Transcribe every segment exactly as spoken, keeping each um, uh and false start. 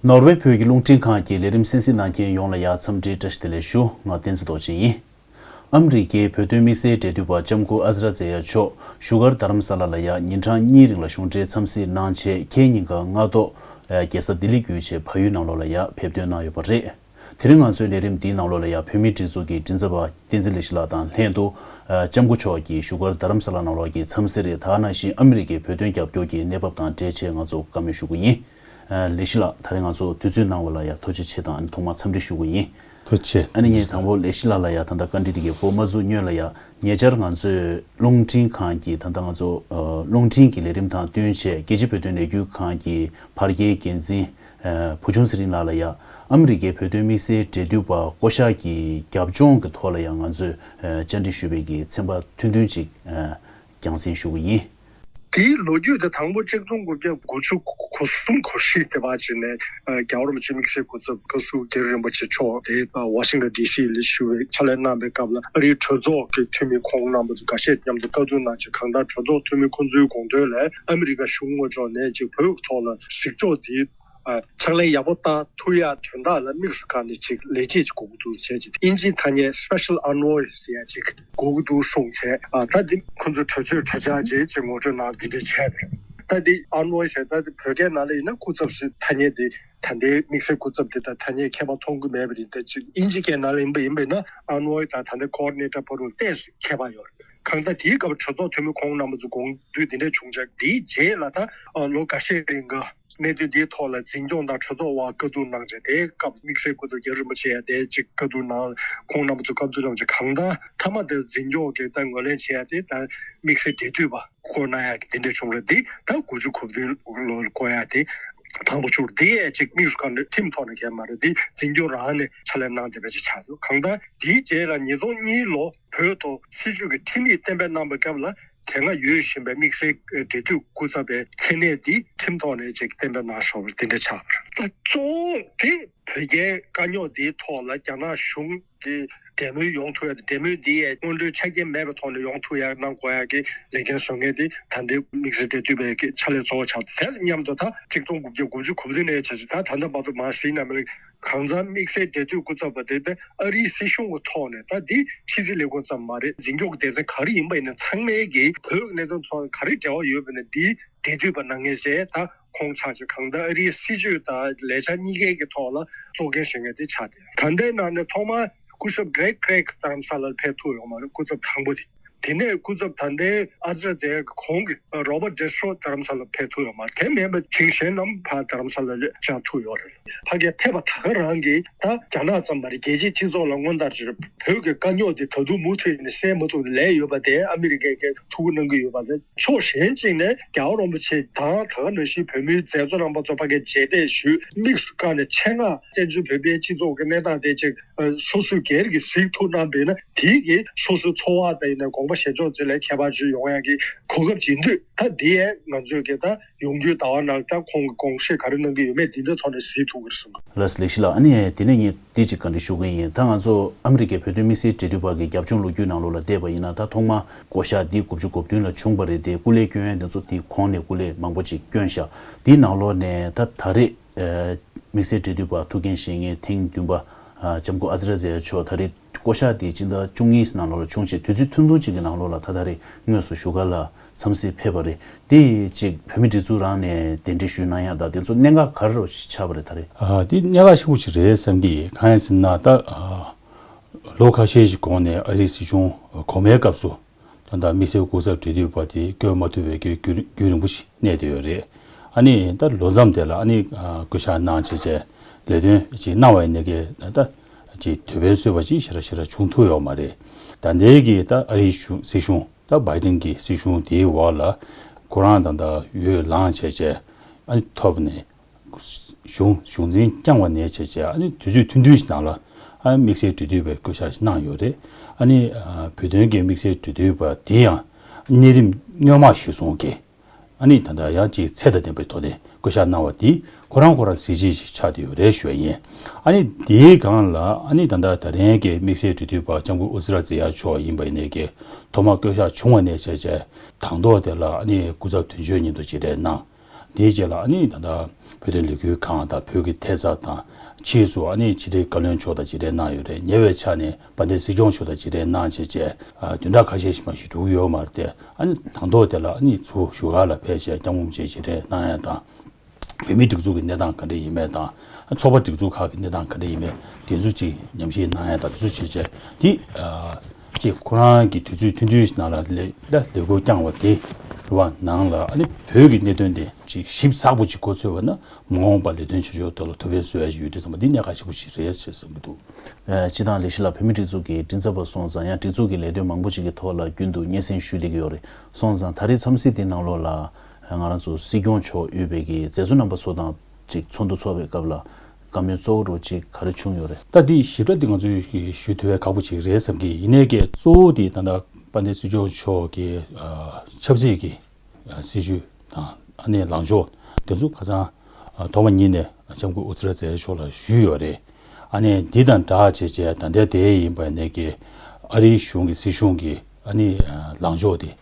ནོར་ཝེ་བོད་ཀྱི་རླུང་འཕྲིན་ཁང་གི་ལས་རིམ་གསན་གཟིགས་གནང་མཁན་ཡོངས་ལ་ཡང་འཚམས་འདྲིའི་བཀྲ་ཤིས་བདེ་ལེགས་ཞུ། ང་བསྟན་འཛིན་རྡོ་རྗེ་ཡིན། ཨ་མི་རི་ཀའི་བོད་དོན་དམིགས་བསལ་འབྲེལ་མཐུད་པ་ལྕམ་སྐུ་ཨ་ཛི་ར་ཛེ་ཡ་མཆོག་བཞུགས་སྒར་རྡ་རམ་ས་ལ་ལ་ཡང་ཉིན་གྲངས་གཉིས་རིང་ལ་གཞུང་འབྲེལ་འཚམས་གཟིགས་གནང་རྗེས་ཁེ་ཉིན་གང་སྔ་ཐོག་རྒྱལ་ས་ལྡི་ལི་བརྒྱུད་བྱས་བལ་ཡུལ་ནང་ལོགས་ལ་ཡང་ཕེབས་ཐོན་གནང་ཡོད་པ་རེད། དེ་རིང་ང་ཚོའི་ལས་རིམ་འདིའི་ནང་ལོགས་ལ་ཡང་བོད་མིའི་སྒྲིག་འཛུགས་ཀྱི་མགྲིན་ཚབ་པ་བསྟན་འཛིན་ལེགས་བཤད་ལགས་དང་ལྷན་དུ། ལྕམ་སྐུ་མཆོག་གིས་བཞུགས་སྒར་རྡ་རམ་ས་ལ་ནང་ལོགས་ཀྱི་འཚམས་གཟིགས་རེད། ད་ག་ནང་བཞིན་ཨ་མི་རི་ཀའི་བོད་དོན་རྒྱབ་སྐྱོར་གྱི་གནས་བབ་དང་འབྲེལ་བྱས་ང་ཚོ་བཀའ་མོལ་ཞུ་གི་ཡིན། ལེགས་བཤད་ལགས། ད་རེས་ང་ཚོ་དུས་ཚོད་གནང་བ་ལ་ཡང་ཐུགས་རྗེ་ཆེ་དང་ཐོག་མར་འཚམས་འདྲི་ཞུ་གི་ཡིན། ཐུགས་རྗེ་ཆེ། ཨ་ནི་ངས་དང་པོ་ལེགས་བཤད་ལགས་ལ་ཡང་ད་ལྟ་བཀའ་འདྲི་དེ་གའི་བོ་མ་ཟུར་སྙོན་ལ་ཡང་ཉེ་ཆར་ང་ཚོའི་རླུང་འཕྲིན་ཁང་གི་ད་ལྟ་ང་ཚོ་རླུང་འཕྲིན་གྱི་ལས་རིམ་དང་བསྟུན་བྱས་རྒྱལ་སྤྱིའི་བོད་དོན་ལས་འགུལ་ཁང་གི་བར་བརྒལ་འགན་འཛིན། བུ་ཆུང་ཚེ་རིང་ལགས་ལ་ཡང་ཨ་མི་རི་ཀའི་བོད་དོན་དམིགས་བསལ་འབྲེལ་མཐུད་པ་བསྐོ་གཞག་གི་རྒྱབ་ལྗོངས་ཀྱི་ཐོག་ལ་ཡང་ང་ཚོས་བཅར་འདྲི་ཞུས་པའི་གི་ཚན་པ་ཐུང་ཐུང་ཅིག་རྒྱང་སྲིང་ཞུ་གི་ཡིན། དེའི་ལོ་རྒྱུས་དེ་དང་པོ་གཅིག་སྟོང་དགུ་བརྒྱ་དགུ་བཅུ་གོ་གསུམ་གོ་བཞི་དེ་བར་ཕྱིན་ནས་རྒྱལ་བ་རིན་པོ་ཆེ་དམིགས་བསལ་སྐུ་ཚབ་བཀའ་ཟུར་རྒྱ་རི་རིན་པོ་ཆེ་མཆོག་དེ་ཝ་ཤིང་ཊོན་ཌི་སི་ལ་ཞུ་བའི་ཕྱག་ལས་གནང་བའི་སྐབས་ལ་ཨ་རིའི་གྲོས་ཚོགས་ཀྱི་འཐུས་མི་ཁོང་རྣམ་པ་ཚོ་འགའ་ཤས་མཉམ་དུ་བཀའ་བསྡུར་གནང་ཆེད་གང་ལྟར་གྲོས་ཚོགས་འཐུས་མི་ཁོང་ཚོའི་དགོངས་དོན་ལ་ཨ་མི་རི་ཀ་གཞུང་དངོས་ཕྱོགས་ནས་ཅིག་བོད་ཀྱི་ཐོག་ལ་གཟིགས་ཕྱོགས་དེ་ཕྱག་ལས་ཡག་པོ་བསྟར་ཐུབ་ཡ་དོན་དག་ལ་དམིགས་སུ་བཀར་ནས་ཅིག་ལས་བྱེད་ཅིག་དགོས་ཀྱི་འདུག་ཟེར་ཅིག་ཨིན་ཇིའི་ཐ་སྙད་special envoy་ཟེར་ཡ་ཅིག་དགོས་ཀྱི་འདུག་གསུངས་བྱས། ཨ་ད་འདི་ཁོང་ཚོས་གྲོས་ཆོད་གྲོས་འཆར་ཅིག་ཅིག་ངོ་སྤྲོད་གནང་འདི་འདྲ་བྱས་པས། ད་འདི་envoy་ཟེར་ད་འདི་བོད་སྐད་ནང་ལ་ཡིན་ན་སྐུ་ཚབ་ཟེར་ཐ་སྙད་འདི་ད་ལྟའི་དམིགས་བསལ་སྐུ་ཚབ་འདི་དང་ཐ་སྙད་ཁྱད་པར་མཐོང་གི་མེད་པ་རེད། ད་ཅིག་ཨིན་ཇི་སྐད་ནང་ལ་ཡིན་པ་ཡིན་པས་ན་envoy་དང་ད་ལྟའི་coordinator་བར་ལ་ཏོག་ཙམ་ཁྱད་པར་ཡོད་རེད། གང་ལྟར་དེའི་སྐབས་གྲོས་ཚོགས་འཐུས་མི་ཁོང་རྣམ་པ་ཚོ་དགོངས་འདུས་འདི་འདྲ་བྱུང་ཆགས་འདིའི་རྗེས་ལ་ད་ལོ་འགའ་ཤས་རིང་ག་གནད་དོན་འདིའི་ཐོག་ལ་འཛིན་སྐྱོང་དང་གྲོས་ཚོགས་དབར་བཀའ་བསྡུར་གནང་བྱས། དེའི་སྐབས་དམིགས་བསལ་སྐུ་ཚབ་རྒྱ་རི་རིན་པོ་ཆེ་ཡང་དེའི་ཅིག་བཀའ་བསྡུར་གནང་། ཁོང་རྣམ་པ་ཚོ་བཀའ་བསྡུར་གནང་བྱས། གང་ལྟར་མཐའ་མ་དེར་འཛིན་སྐྱོང་གི་ད་ངོས་ལེན་བྱེད་ཡ་དེ་ད་དམིགས་བསལ་འབྲེལ་མཐུད་པ་བསྐོ་གནང་ཡ་གི་དེ་འདྲ་བྱུང་རེད། འདི་ད་དགུ་བཅུ་གོ་བདུན་ལོར་བསྐོ་ཡ་དེ་དང་པོ་བྱུང་། འདི་ཅིག་དམིགས་སུ་བཀར་ནས་ཁྲིམས་ཐོག་ནས་གལ་མ་རེད། འདི་འཛིན་སྐྱོང་རང་ནས་ཕྱག་ལས་གནང་བསྡད་པ་ཅིག་ཆགས་ཡོད། གང་ལྟར་འདིའི་རྗེས་ལ་ཉིས་སྟོང་གཉིས་ལོ་བོད་ཐོག་སྲིད་བྱུས་ཀྱི་ཁྲིམས་ཡིག་གཏན་འབེབས་གནང་པའི་སྐབས་ལ། དེ་སྔ་ཡོད་བཞིན་པའི་དམིགས་བསལ་འབྲེལ་མཐུད་སྐུ་ཚབ་པའི་མཚན་གནས་འདི་ཁྲིམས་ཐོག་ནས་ཅིག་གཏན་འབེབས་གནང་སོང་བ་དེ་འདྲ་ཆགས་པ་རེད། ད་གཙོ་བོ་དེ་བོད་རྒྱའི་དཀའ་རྙོག་འདིའི་ཐོག་ལ་རྒྱ་ནག་གཞུང་གི་འབྲེལ་མོལ་ཡོང་ཐུབ་ཡ་དེ། འབྲེལ་མོལ་འདི་ཡའི་སྔོན་འགྲོའི་ཆ་རྐྱེན་མེད་པའི་ཐོག་ནས་ཡོང་ཐུབ་ཡ་གནང་དགོས་ཡ་གི་ལས་འགན་བཟོ་མཁན་དེ་ད་ལྟའི་དམིགས་བསལ་འབྲེལ་མཐུད་པའི་གི་ཕྱག་ལས་གཙོ་བོ་ཆགས་འདུག་དེ་དང་མཉམ་དུ་ད་གཅིག་སྟོང་དགུ་བརྒྱ་དགུ་བཅུ་གོ་བདུན་ནས་བྱས་ཙང་ད་ད་ལྟ་བར་དུ་མར་གཟིགས་ན་མི་རིགས། གང་ལྟར་དམིགས་བསལ་འབྲེལ་མཐུད་སྐུ་ཚབ་པ་དེ་ད་ཨ་རིའི་སྲིད་གཞུང་གི་ཐོག་ནས། ད་འདི་ཕྱི་སྲིད་ལས་ཁུངས་ཙམ་མ་རེད། འཛིན་སྐྱོང་གི་སྡེ་ཚན་ག་རེ་ཡིན་པ་ཡིན་ན་ཚང་མས་ཀྱིས་བོད་ཀྱི་གནད་དོན་ཐོག་ནས་ག་རེ་འབྲེལ་བ་ཡོད་པ་ཡིན་ན་འདིའི་འབྲེལ་མཐུད་པ་གནང་མཁན་ཞིག་ད་ཁོང་ཆགས་ཆེ། གང་ལྟར་ཨ་རིའི་སྲིད་བྱུས་དང་ལས་འཆར་གཉིས་ཀའི་གི་ཐོག་ལ་གཙོ་འགན་བཞེས་མཁན་དེ་ཆགས་ཏེ། ད་ལྟའི་ནང་ནས་ཐོག་མར་སྐུ་ཞབས་Greg Craig་རྡ་རམ་ས་ལར་ཕེབས་ཐུབ་ཡོད་མ་རེད། སྐུ་ཚབ་དང་པོ་དེ། དེ་ནས་སྐུ་ཚབ་ད་ལྟའི་ཨ་ཛི་ར་ཛེ་ཡ་གི་གོང་གི་Robert Destro་རྡ་རམ་ས་ལ་ཕེབས་ཐུབ་ཡོད་མ་རེད། དེ་མིན་པ་ཅིག་གཞན་རྣམས་ཕར་རྡ་རམ་ས་ལ་བཅར་ཐུབ་ཡོད་རེད། ཕ་གིར་ཕེབས་པ་ད་ག་རང་གིས་ད་རྒྱ་ནག་ཙམ་མ་རེད། རྒྱལ་སྤྱིའི་སྤྱི་ཚོགས་ལ་སྔོན་ལྟར་བོད་ཀྱི་དཀའ་རྙོག་འདི་ད་དུང་མུ་མཐུད་ནས་སེལ་མ་ཐུབ་ནས་ལས་ཡོད་པ་དེ་ཨ་མི་རི་ཀས་ཀྱང་ཐུགས་ཁུར་གནང་གི་ཡོད་པ་རེད། ཕྱོགས་གཞན་གཅིག་ནས་རྒྱལ་བ་རིན་པོ་ཆེ་དང་ད་ག་ནང་བཞིན་བོད་མིའི་མཛད་གཙོ་རྣམ་པ་ཚོ་ཕ་གིར་མཇལ་འཕྲད་ཞུས། དམིགས་སུ་བཀར་ནས་ཆེད་མངགས་བཙན་བྱོལ་བོད་པའི་སྤྱི་ཚོགས་ཀྱི་གནས་སྟངས་དེ་ཅིག་སོ་སོའི་སྒེར་གྱིས་གཟིགས་ཐུབ་གནང་བས་ན། དེའི་གི་སོ་སོའི་འཚོ་བ་དང་ཡིན་ན་དགོངས་པ་བཞེས་ཕྱོགས་ཅིག་ལ་ཁྱད་པར་ཅིག་ཡོང་ཡག་གི་གོ་སྐབས་ཅིག་ཡིན་དུས། ད་འདི་ཡང་ང་ཚོས་ཀྱི་ད་ཡོང་རྒྱུའི་ཟླ་བ་ནང་ད་ཁོང་གི་དགོངས་བཞེས་ག་རེ་གནང་གི་ཡོད་མེད་འདི་འདྲའི་ཐོག་ནས་གཟིགས་ཐུབ་ཀྱི་རེད་གསུངས། ལགས་སོ། ལེགས་བཤད་ལགས། ཨ་ནི་དེ་ནས་ངས་འདི་ཅིག་བཀའ་འདྲི་ཞུ་གི་ཡིན། ད་ང་ཚོ་ཨ་མི་རི་ཀའི་བོད་དོན་དམིགས་བསལ་འབྲེལ་མཐུད་པ་གི་རྒྱབ་ལྗོངས་ལོ་རྒྱུས་ནང་ལོགས་ལ་བལྟས་པ་ཡིན་ན། ད་ཐོག་མར་བསྐོ་གཞག་འདི་དགུ་བཅུ་གོ་བདུན་ལ་བྱུང་བ་རེད་དེ། སྐུ་ལས་སྐྱོན་ཡ་འདི་ཚོ་དེའི་གོང་ནས་སྐུ་ལས་མང་པོ་ཅིག་སྐྱོན་བཞག་འདིའི་ནང་ལོགས་ནས་ད་ད་རེས་དམིགས་བསལ་འབྲེལ་མཐུད་པ་ཐུགས་འགན་བཞེས་མཁན་ཐེངས་བདུན་པ་ལྕམ་སྐུ་ཨ་ཛི་ར་ཛེ་ཡ་མཆོག་ད་རེས་བསྐོ་གཞག་དེ་སྤྱི་ཟླ་བཅུ་གཉིས་ནང་ལོགས་ལ་བྱུང་བྱས། དུས་ཚོད་ཐུང་ཐུང་ཅིག་གི་ནང་ལོགས་ལ་ད་ད་རེས་དངོས་སུ་བཞུགས་སྒར་ལ་འཚམས་གཟིགས་ཕེབས་པ་རེད། དེ་ཅིག་བོད་མི་སྒྲིག་འཛུགས་རང་ནས་གདན་འདྲེན་ཞུས་གནང་ཡག་དང་དེ་ཚོ་གནད་འགག་ག་རེ་རུ་ཆགས་པ་རེད་ད་རེས། ཨ་དེ་གནད་འགག་ཆེན་པོ་ཅིག་རེད་བསམ་གྱི། གང་ཡིན་ཟེར་ན་ད་ཨ་ལོ་ཁ་ཤས་ཤིག་གོང་ནས་ཨ་རིའི་སྲིད་གཞུང་གོང་མའི་སྐབས་སུ་ད་ལྟ་དམིགས་བསལ་སྐུ་ཚབ་འབྲེལ་མཐུད་པ་དེ་བསྐོ་མ་ཐུབ་པའི་རྒྱུ་རྒྱུ་རིང་པོ་ཞིག་གནས་བསྡད་ཡོད་རེད། ཨ་ནི་ད་ལོ་མཚམས་དེ་ལ་ཨ་ནི་ཨ་བསྐོ་གཞག་གནང་བྱས་བྱས་ལས་དོན་ཅིག་གནང་བ་ཡིན་ནའི་གི་ད་ཅིག་དོན་ཕན་གསོས་པ་ཅིག་ཞེ་དྲག་ཞེ་དྲག་བྱུང་ཐུབ་ཡོད་མ་རེད། ད་ལྟའི་གི་ད་ཨ་རིའི་གཞུང་སྲིད་གཞུང་ད་བྷའི་ཏིན་གྱི་སྲིད་གཞུང་དེའི་འོག་ལ་ཁོ་རང་ད་ལྟ་འོས་ལངས་བྱས་བྱས་ཨ་ནི་ཐོབ་ནས་གཞུང་གཞུང་འཛིན་བསྐྱངས་པ་ནས་བྱས་བྱས་ཨ་ནི་དུས་ཚོད་ཐུང་ཐུང་ཞིག་ནང་ལ་ཨ་དམིགས་བསལ་འབྲེལ་མཐུད་པའི་བསྐོ་གཞག་ཞིག་གནང་ཡོད་རེད། ཨ་ནི་ཨ་བོད་དོན་གྱི་དམིགས་བསལ་འབྲེལ་མཐུད་པ་དེ་ཡང་གནས་རིམ་སྔོན་མ་གཞིར་བཟུང་གི་ཨ་ནི་ད་ལྟ་ཡང་ཅིག་ཚད་དང་ལྡན་པའི་ཐོག་ནས་བསྐོ་གཞག་གནང་བ་དེ་ཁོ་རང་ཁོ་རང་གཟི་བརྗིད་ཞིག་ཆགས་བསྡད་ཡོད་རེད་ཞུ་བ་ཡིན། ཨ་ནི་དེའི་སྒང་ལ་ཨ་ནི་ད་ལྟ་ད་རིང་གི་དམིགས་བསལ་འབྲེལ་མཐུད་པ་ལྕམ་སྐུ་ཨ་ཛི་ར་ཛེ་ཡ་མཆོག་ཡིན་པ་ཡིན་ནའི་གི་ཐོག་མ་བསྐོ་གཞག་བྱུང་བ་ནས་བྱས་བྱས་དང་ཐོག་དེ་ལ་ཨ་ནི་སྐུ་ཚབ་དོན་གཅོད་མཉམ་དུ་མཇལ་འཕྲད་གནང་། དེའི་རྗེས་ལ་ཨ་ནི་ད་ལྟ་བོད་དོན་ལས་འགུལ་ཁང་དང་བོད་ཀྱི་ཐེབས་རྩ་དང་ཕྱིས་སུ་ཨ་ནི་ཕྱི་དྲིལ་བཀའ་བློན་མཆོག་དང་མཇལ་འཕྲད་གནང་ཡོད་རེད། ཉེ་བའི་ཆར་ནས་དཔལ་ལྡན་སྲིད་སྐྱོང་མཆོག་དང་མཇལ་འཕྲད་གནང་བྱས་རྗེས་ཨ་བདུན་ཕྲག་ཁ་ཤས་ཤིག་མ་ཞིག་འགྲོ་གི་ཡོད་མ་རེད་དེ། ཨ་ནི་དང་ཐོག་དེ་ལ་ཨ་ནི་ཚུར་བཞུགས་སྒར་ལ་ཕེབས་བྱས་སྐྱབས་མགོན་རིན་པོ་ཆེ་མཇལ་འཕྲད་གནང་ཡ་དང་། བོད་མིའི་སྒྲིག་འཛུགས་ཀྱི་གནས་སྟངས་ག་འདྲ་ཡིན་མིན་དང་། ཚོགས་པ་སྒྲིག་འཛུགས་ཁག་གི་གནས་སྟངས་ག་འདྲ་ཡིན་མིན་དེ་ཚོ་ཅིག་ཉམས་ཞིབ་གནང་ཡ་དང་། དེ་ཚོ་བྱས་རྗེས་དེ་ཨ་ཅིག་ཁོ་རང་གི་དུས་ཚོད་ཐུང་ཐུང་ཞིག་ནང་ལ་ལས་ལས་འགུལ་བསྐྱངས་པ་དེ་རུ་བ་ནང་ལ་ཨ་ནི་བོད་ཀྱི་གནད་དོན་དེ་ཅིག་ཞིབ་ཚགས་པོ་ཅིག་གོ་ཚོད་པ་ན་མ་འོངས་པ་ལས་དོན་བྱེད་ཕྱོགས་ཐོག་ལ་ཐུགས་ཕན་གསོས་ཡ་ཞིག་ཡོད་དུས་ཙམ་པ་འདི་གནད་འགག་ཆེན་པོ་ཞིག་རེད་ཅེས་བསམ་གྱི་འདུག། ཨ་སྤྱིར་བཏང་ལས་གཞི་ལ་བོད་མིའི་སྒྲིག་འཛུགས་ཀྱི་མགྲིན་ཚབ་པ་སོང་ཙང་ཡང་སྒྲིག་འཛུགས་ཀྱི་ལས་དོན་མང་པོ་ཅིག་གི་ཐོག་ལ་རྒྱུན་དུ་སྙན་སེང་ཞུས་བསྡད་ཀྱི་ཡོད་རེད། སོང་ཙང་ད་རེས་འཚམས་གཟིགས་འདི་ནང་ལོགས་ལ་ང་རང་ཚོ་སྲིད་སྐྱོང་མཆོག་དབུས་པའི་གི་མཛད་གཙོ་རྣམ་པ་ཚོ་དང་ཅིག་ཚོགས་འདུ་ཚོགས་པའི་སྐབས་ལ་བཀའ་མོལ་གཙོ་བོ་འདྲ་ཅིག་ག་རེ་བྱུང་ཡོད་རེད། ད་འདི་ཞིབ་ཕྲ་འདི་ང་ཚོས་ཞུ་ཐུབ་པའི་ཁག་པོ་ཅིག་རེད་བསམ་གི། ཡིན་ནའི་གི་གཙོ་བོ་འདི་ད་ལྟ་དཔལ་ལྡན་སྲིད་སྐྱོང་མཆོག་གི་ཨ་ཆབ་སྲིད་ཀྱི་ཨ་སྲིད་བྱུས་དང་ཨ་ནི་ལངས་ཕྱོགས་དེ་ཚོ་ཁ་སང་ཨ་ཐོག་མ་ཉིད་ནས་ལྕམ་སྐུ་ཨུ་ཛི་ར་ཛེ་མཆོག་ལ་ཞུས་ཡོད་རེད། ཨ་ནི་འདི་དང་སྦྲགས་བྱས་བྱས་ད་ལྟའི་དེ་ཡིན་པ་ནས་ཀྱི་ཨ་རིའི་གཞུང་གི་སྲིད་གཞུང་གི་ཨ་ནི་ཨ་ལངས་ཕྱོགས་དེ་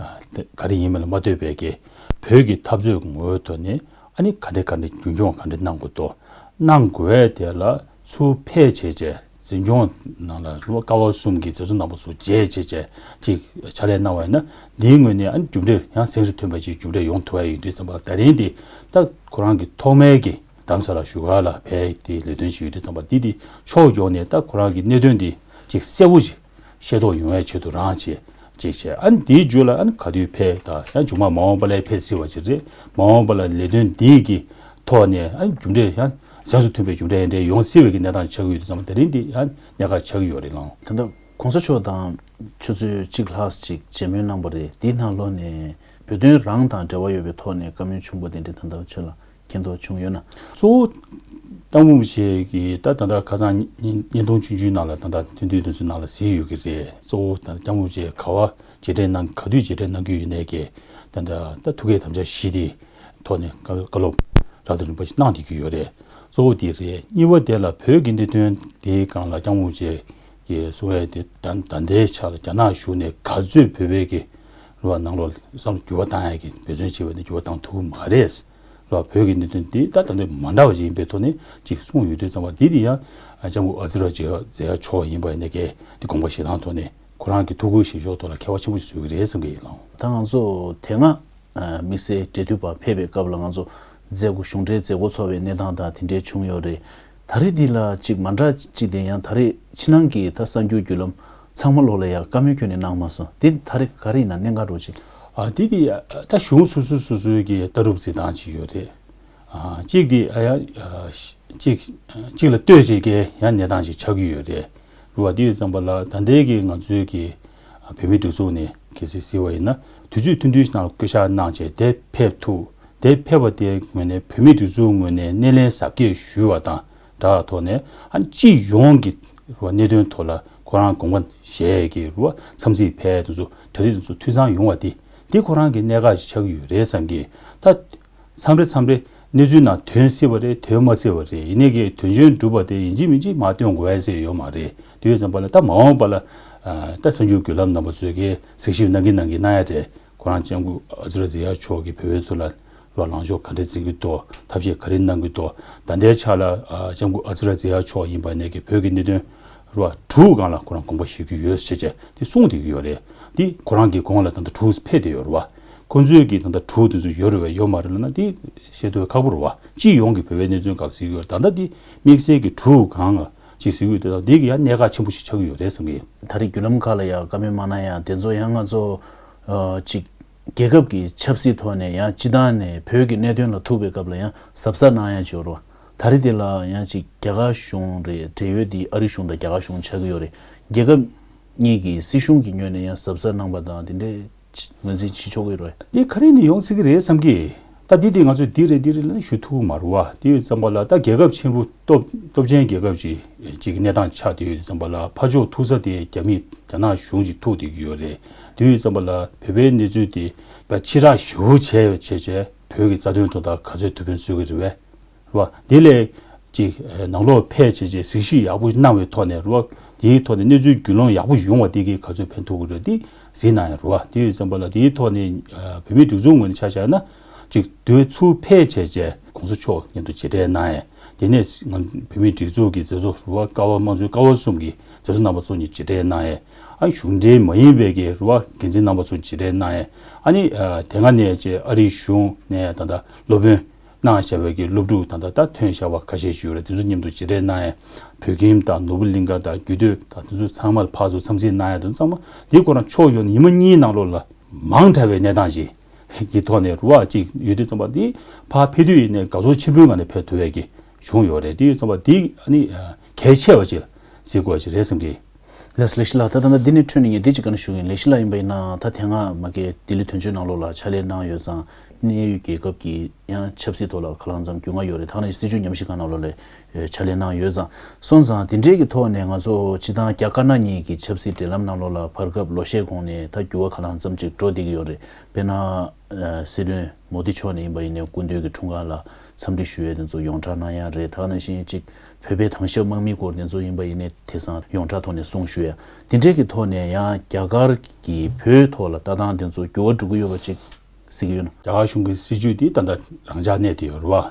ཨ་ག་རེ་ཡིན་མིན་ལ་མ་ལྟོས་པའི་ཀྱི་བོད་ཀྱི་འཐབ་རྩོད་ངོ་ཐོག་ནས་ཨ་ནི་ག་འདྲ་ག་འདྲ་རྒྱུན་འཁྱོངས་ག་འདྲ་གནང་དགོས་འདུག། གནང་དགོས་དེ་ལ་ཚུར་ཕེབས་བྱས་བྱས་འཛིན་སྐྱོང་ནང་ལ་རུ་ཀ་བ་གསུམ་གྱི་མཛད་གཙོ་རྣམ་པ་ཚོ་མཇལ་བྱས་བྱས་ཅིག་ཕྱག་ལས་གནང་བ་ཡིན་ན་འདིའི་ངོས་ནས་ཨ་ནི་རྒྱུ་འབྲས་ཡང་གཟེངས་སུ་ཐོན་པ་ཅིག་རྒྱུ་འབྲས་ཡོང་ཐུབ་པ་ཡིན་དུས་ཙམ་པ་ད་རིང་འདི་ད་ཁོ་རང་གི་ཐོག་མའི་གི་རྡ་རམ་ས་ལ་བཞུགས་སྒར་ལ་ཕེབས་ཏེ་ལས་དོན་ཞིག་ཡོད་དུས་ཙམ་པ་འདི་འདི་ཕྱོགས་ཡོངས་ནས་ད་ཁོ་རང་གི་གནད་དོན་འདི་ཅིག་གསལ་པོ་ཅིག་ཤེས་རྟོགས་ཡོང་བའི་ཆེད་དུ་རང་བྱས་ཅིག་བྱས། ཨ་ནི་འདིའི་རྒྱུད་ལ་ཨ་ནི་ག་དུས་ཕེབས་དང་ཡང་མཇུག་མ་མ་འོངས་པ་ལ་ཕེབས་སྲིད་པ་ཅིག་རེད། མ་འོངས་པ་ལ་ལས་དོན་འདིའི་གི་ཐོག་ནས་ཨ་ནི་རྒྱུ་འབྲས་ཡང་གཟེངས་སུ་ཐོན་པའི་རྒྱུ་འབྲས་འདྲ་ཡོང་སྲིད་པའི་གི་གནས་སྟངས་ཆགས་ཀྱི་ཡོད་དུས་ཙམ་པ་དེ་རིང་འདི་ཡང་གནད་འགག་ཆགས་ཀྱི་ཡོད་རེད་ལགས། ད་ལྟ་གོང་ས་མཆོག་དང་ཆུ་ཚོད་གཅིག་ལྷག་ཅིག་མཇལ་མོལ་གནང་པ་རེད། དེའི་ནང་ལོགས་ནས་བོད་དོན་རང་དང་འབྲེལ་བ་ཡོད་པའི་ཐོག་ནས་བཀའ་མོལ་བྱུང་པ་དེ་འདྲ་ད་ལྟ་ཁྱོད་ལ་མཁྱེན་རྟོགས་བྱུང་ཡོད་ན། གཙོ་བོ་སྐྱབས་མགོན་རིན་པོ་ཆེ་གིས་ད་ད་ལྟ་ཁ་སང་བརྙན་བརྙན་ཐུང་ཆུང་ཆུང་ནང་ལ་ད་ལྟ་ཐུང་ཐུང་དེ་ཚོའི་ནང་ལ་གཟིགས་ཡོད་ཀྱི་རེད། གཙོ་བོ་ད་སྐྱབས་མགོན་རིན་པོ་ཆེ་ག་བ་མཇལ་འཕྲད་གནང་ག་དུས་མཇལ་འཕྲད་གནང་གི་ཡོད་ནའི་གི་ད་ལྟ་ད་ཐུགས་བསྐྱེད་དམ་བཅའ་བཞི་དེ་ཐོག་ནས་བཀའ་བཀའ་སློབ་རབ་དང་རིམ་པ་ཞིག་གནང་བསྡད་ཀྱི་ཡོད་རེད། གཙོ་བོ་དེ་རེད། གཉིས་པ་དེ་ལ་བོད་ཀྱི་གནད་དོན་དེའི་སྒང་ལ་སྐྱབས་མགོན་རིན་པོ་ཆེ་གིས་གསུང་ཡས་དེ་ད་ད་ལྟའི་ཆ་ལ་རྒྱ་ནག་གཞུང་ནས་ག་ཚོད་བོད་པའི་གི་རུ་བ་ནང་ལོགས་བསམ་བློ་འགྱུར་བ་བཏང་ཡས་ཀྱི་འབད་བརྩོན་བྱས་པ་ནས་འགྱུར་བ་བཏང་ཐུབ་ཀྱི་མ་རེད། རུ་བ་བོད་ཀྱི་གནད་དོན་འདི་ད་ད་ལྟ་མ་འདྲ་བ་ཞིག་ཡིན་པའི་ཐོག་ནས་ཅིག་གསུངས་ཡོད་དུས་ཙམ་པ་འདི་དེ་ཡང་ལྕམ་སྐུ་ཨ་ཛི་ར་ཛེ་ཡ་མཆོག་ཡིན་པ་ཡིན་ན་གས་འདི་དགོངས་པ་བཞེས་སྟངས་ཐོག་ནས་ཁོ་རང་གི་ཐུགས་ཁུར་བཞེས་ཕྱོགས་ཐོག་ལ་མཁས་པ་ཆེན་པོ་ཞིག་བཟོ་གི་རེད་བསམ་གི་ཡིན་ལགས། ད་ང་ཚོ་དེ་སྔ་དམིགས་བསལ་འབྲེལ་མཐུད་པ་ཕེབས་པའི་སྐབས་ལ་ང་ཚོ་མཛད་སྒོ་གཞུང་འབྲེལ་མཛད་སྒོ་ཚོགས་པའི་གནས་སྟངས་དང་དེ་འདྲའི་བྱུང་ཡོད་རེད། ད་རེས་འདི་ལ་ཅིག་མ་འདྲ་ཅིག་དེ་ཡང་ད་རེས་ཕྱི་ནང་གི་ད་གསར་འགྱུར་བརྒྱུད་ལམ་ཚང་མ་ལོག་ལ་ཡང་བཀའ་མོལ་ཁྱོན་ནས་གནང་མ་སོང་། དེ་ད་རེས་ག་རེ་ཡིན་ན་གནད་འགག་འདྲ་ཅིག་ཨ་དེ་དེ་ད་གཞུང་སོ་སོ་སོ་སོའི་གི་ལྟ་གྲུབ་འཛིན་སྟངས་ཅིག་ཡོད་རེད། ཨ་གཅིག་དེ་ཨ་ཡ་ཨ་གཅིག་གཅིག་ལ་ལྟོས་བྱེད་ཀྱི་ཡང་གནས་སྟངས་ཅིག་ཆགས་ཀྱི་ཡོད་རེད། རུ་བ་དེ་ཡོད་ཙམ་པ་ལ་ད་ལྟའི་གི་ང་ཚོའི་གི་བོད་མིའི་སྒྲིག་འཛུགས་ནས་གལ་སྲིད་གཟིགས་པ་ཡིན་ན་དུས་ཚོད་ཐུང་ཐུང་ཞིག་ནང་བསྐོ་བཞག་གནང་བྱས་དེ་ཕེབས་ཐུབ། དེ་ཕེབས་པ་དེའི་ངོས་ནས་བོད་མིའི་སྒྲིག་འཛུགས་ངོས་ནས་སྣེ་ལེན་གཟབ་རྒྱས་ཞུས་པ་དང་སྦྲགས་ཐོག་ནས་ཨ་ནི་སྤྱི་ཡོངས་ཀྱི་རུ་བ་གནད་དོན་ཐོག་ལ་ཁོ་རང་དགོངས་པ་བཞེས་ཀྱི་རུ་བ་འཚམས་གཟིགས་ཕེབས་དེ་ཚོ་གྲ་སྒྲིག་དེ་ཚོ་འཐུས་ཚང་ཡོང་བ་དེ་འདི་ཁོ་རང་གི་གནད་འགག་ཅིག་ཆགས་ཀྱི་ཡོད་རེད་བསམ་གི། ད་མཚམས་རེ་མཚམས་རེ་གནས་ཚུལ་ནང་ཐོན་སྲིད་པ་རེད། ཐོན་མ་སྲིད་པ་རེད། ཡིན་ནའི་གི་དོན་ཆེན་སྒྲུབ་པ་དེ་ཡིན་གཅིག་མིན་གཅིག་མར་སྟོན་དགོས་ཟེར་ཡོད་མ་རེད། དེ་ཡོད་ཙམ་པ་ལ་ད་མ་འོངས་པ་ལ་ཨ་ད་གསར་འགྱུར་བརྒྱུད་ལམ་རྣམ་པ་ཚོས་གི་གཟིགས་ཞིབ་གནང་གིན་གནང་གིན་གནང་ཡ་རེད། ཁོ་རང་ལྕམ་སྐུ་ཨ་ཛི་ར་ཛེ་ཡ་མཆོག་གིས་བོད་པའི་ཐོག་ལ་རོགས་ལངས་ཕྱོགས་ག་འདྲ་འཛིན་གྱི་འདུག། ཐབས་ཤེས་ག་རེ་གནང་གི་འདུག། ད་ལྟའི་ཆ་ལ་ཨ་ལྕམ་སྐུ་ཨ་ཛི་ར་ཛེ་ཡ་མཆོག་ཡིན་པ་ནས་གི་བོད་ཀྱི་གནད་དོན་རུ་བ་དྲུག་སྒང་ལ་ཁོ་རང་དགོངས་པ་བཞེས་ཀྱི་ཡོད་ཟེར་བྱས་དེ་གསུངས་བསྡད་ཀྱི་ཡོད་རེད། དེ་ཁོ་རང་གི་གོང་ལ་ད་ལྟ་དྲུག་ཕེབས་བསྡད་ཡོད་རེད་བ། ཁོ་ཚོས་ཀྱི་ད་ལྟ་དྲུག་དེ་ཚོ་ཡོད་རེད་བས་ཡོད་མ་རེད་ལབ་ན་དེ་བཤད་དུས་ཁག་པོ་རེད་བ། སྤྱི་ཡོངས་ཀྱི་བོད་པའི་གནད་དོན་སྐབས་ཟེར་གྱི་ཡོད་རེད། ད་ལྟ་དེ་དམིགས་བསལ་གྱི་དྲུག་སྒང་ལ་ཅིག་ཟེར་གྱི་ཡོད་དེ་དང་དེ་གི་ཡང་གནད་འགག་ཆེན་པོ་ཞིག་ཆགས་ཀྱི་ཡོད་རེད་བསམ་གི། ད་རེས་བརྒྱུད་ལམ་ཁག་ལ་ཡང་བཀའ་མོལ་མ་གནང་ཡང་དེ་ཚོ་ཡང་ང་ཚོ་ཨ་ཅིག་རྒྱལ་ཁབ་ཀྱི་ཆབ་སྲིད་ཐོག་ནས་ཡང་སྤྱི་བཏང་ནས་བོད་ཀྱི་གནད་དོན་ལ་ཐུག་པའི་སྐབས་ལ་ཡང་གཟབ་གཟབ་གནང་ཡ་ཅིག་ཡོད་རེད་བ། ད་རེས་དེ་ལ་ཡང་ཅིག་རྒྱ་གར་གཞུང་རེད། འབྲེལ་ཡོད་དེ་ཨ་རི་གཞུང་དང་རྒྱ་གར་གཞུང་ཆགས་ཀྱི་ཡོད་རེད། རྒྱལ་ཁབ་གཉིས་ཀྱི་སྲིད་གཞུང་གི་ངོས་ནས་ཡང་གཟབ་གཟབ་གནང་པ་དང་དེ་འདྲའི་ངོས་འཛིན་བྱེད་ཆོག་གི་རེད། འདི་ག་རེ་ནས་ཡོང་སྲིད་ཀྱི་རེད་བསམ་གི། ད་འདི་དེ་ང་ཚོས་འདི་རེད་འདི་རེད་ལབ་ནས་ཞུ་ཐུབ་ཀྱི་མ་རེད་བ། དེ་ཡོད་ཙམ་པ་ལ་ད་རྒྱལ་ཁབ་ཆེན་པོ་སྟོབས་སྟོབས་ཆེན་རྒྱལ་ཁབ་ཅིག་ཅིག་གི་གནས་སྟངས་ཆགས་བསྡད་ཡོད་དུས་ཙམ་པ་ལ་ཕར་ཕྱོགས་ཐུག་ས་དེ་རྒྱ་མི་རྒྱ་ནག་གཞུང་ཅིག་ཐུག་བསྡད་ཀྱི་ཡོད་རེད། དེ་ཡོད་ཙམ་པ་ལ་བོད་པའི་གནས་ཚུལ་དེ་ཕར་ཕྱི་བསྒྲགས་ཞེ་པོ་བྱས་བྱས་བྱས་བོད་ཀྱི་རྩ་དོན་ཐོག་ད་ག་ཚོད་ཐུགས་ཕན་གསོས་ཀྱི་རེད་བས། རེད་བ། དེ་ལས་ཅིག་ནང་ལོགས་ཕལ་ཆེ་ཆེ་གཟིགས་ཞིབ་ཡག་པོ་གནང་བའི་ཐོག་ནས་རེད་བ། དེའི་ཐོག་ནས་གནས་ཚུལ་རྒྱུས་ལོན་ཡག་པོ་ཡོང་བ་དེ་གིས་ག་ཚོད་ཕན་ཐོགས་ཀྱི་རེད་དེ་གཟིགས་གནང་ཡ་རེད་བ། དེ་ཡོད་ཙམ་པ་ལ་དེའི་ཐོག་ནས་བོད་མིའི་སྒྲིག་འཛུགས་ངོས་ནས་ཆ་བཞག་ན་ ཅིག་དུས་ཚུར་ཕེབས་བྱས་བྱས་༸གོང་ས་མཆོག་མཉམ་དུ་མཇལ་འཕྲད་གནང་ཡས། དེ་ནས་ང་བོད་མིའི་སྒྲིག་འཛུགས་ཀྱི་མཛད་གཙོ་རུ་བ་ཀ་བ་དམངས་གཙོའི་ཀ་བ་གསུམ་གྱི་མཛད་གཙོ་རྣམ་པ་ཚོ་གཉིས་མཇལ་འཕྲད་གནང་ཡས། ཨ་གཞུང་འབྲེལ་མ་ཡིན་པའི་གི་རུ་བ་འགན་འཛིན་རྣམ་པ་ཚོ་མཇལ་འཕྲད་གནང་ཡས། ཨ་ནི་ཨ་དེ་སྔ་ནས་ཅིག་ཨ་རིའི་གཞུང་ནས་ད་ལྟ་སློབ་དཔོན་གནང་བཞག་པའི་གི་སློབ་ཕྲུག་ད་ལྟ་ད་ཐོན་བཞག་པ་ཁ་ཤས་ཤིག་ཡོད་རེད། དེ་ཚོ་མཉམ་དུ་མཇལ་འཕྲད་གནང་ཡས། བོད་ཁྱིམ་དང་ནོར་བུ་གླིང་ག་དང་རྒྱུད་སྟོད་དང་དེ་ཚོ་ཚང་མར་ཕར་ཚུར་འཚམས་གཟིགས་གནང་ཡས་དང་ཚང་མ་འདི་ཁོ་རང་ཕྱོགས་ཡོངས་ནས་ཉི་མ་གཉིས་ནང་ལོགས་ལ་མང་དྲགས་པའི་གནས་སྟངས་ཤིག་གི་ཐོག་ནས་རུ་བ་གཅིག་ཡོད་དུས་ཙམ་པ་འདི་ཕར་ཕེབས་དུས་ཡིན་ནའི་དགའ་ཚོར་ཆེན་པོའི་ངང་ནས་ཕེབས་ཐུབ་པའི་གི་བྱུང་ཡོད་རེད། དེ་ཡོད་ཙམ་པ་འདི་ཨ་ནི་གལ་ཆེ་བ་ཅིག་ལ་གཟིགས་དགོས་པ་ཞིག་རེད་བསམ་གི། ལགས་ལགས་ཤི་ལགས། ད་ད་ལྟ་འདི་ནས་འཕྲོས་ནས་ངས་འདི་ཅིག་བཀའ་འདྲི་ཞུ་གི་ཡིན། ལགས་ཤི་ལགས་ཡིན་པ་ཡིན་ན་ད་དེ་སྔ་མ་གི་ལྡི་ལི་དོན་གཅོད་ནང་ལོགས་ལ་ཕྱག་ལས་གནང་ཡོད་ཙང་གནད་ཡོད་རྒྱལ་ཁབ་ཀྱི་ཡང་ཆབ་སྲིད་ཐོག་ལ་ཁ་ལག་མཚམས་རྒྱུས་མངའ་ཡོད་རེད། ད་ག་ནང་བཞིན་སྲིད་བྱུས་ཉམས་ཞིབ་ཁང་ནང་ལོགས་ལ་ཕྱག་ལས་གནང་ཡོད་ཙང་སོང་ཙང་དེ་འདྲའི་གི་ཐོག་ནས་ང་ཚོ་སྤྱི་བཏང་རྒྱ་དཀར་ནག་གཉིས་ཀྱི་ཆབ་སྲིད་འབྲེལ་ལམ་ནང་ལོགས་ལ་བར་སྐབས་ལོ་ཤས་གོང་ནས་ད་འགྱུར་བ་ཁ་ལག་མཚམས་ཅིག་འགྲོ་བསྡད་ཀྱི་ཡོད་རེད། དཔེར་ན་སྲིད་བློན་མོ་དི་མཆོག་ནས་ཡིན་པ་ཡིན་ནའི་སྐུ་མདུན་གྱི་འཁྲུངས་སྐར་ལ་འཚམས་འདྲི་ཞུ་ཡས་དེ་ཚོ་ཡོངས་གྲགས་གནང་ཡ་རེད། ད་ག་ནང་བཞིན་ཅིག་བོད་པའི་དྭང་ཞབས་དམག་མིའི་སྐོར་དེ་ཚོ་ཡིན་པ་ཡིན་ནའི་དེང་སང་ཡོངས་གྲགས་ཐོག་ནས་གསུང་ཞུ་ཡ་དེ་འདྲའི་གི་ཐོག་ནས་ཡང་རྒྱ་གར་གྱི་བོད་ཐོག་ལ་ལྟ་སྟངས་དེ་ཚོ་འགྱུར་བ་འགྲོ་གི་ཡོད་པ་ཅིག་གཟིགས་ཀྱི་ཡོད་ན། རྒྱ་གར་གཞུང་གི་སྲིད་བྱུས་དེ་ད་ལྟ་རང་འཇགས་གནས་བསྡད་ཡོད་རེད་བ།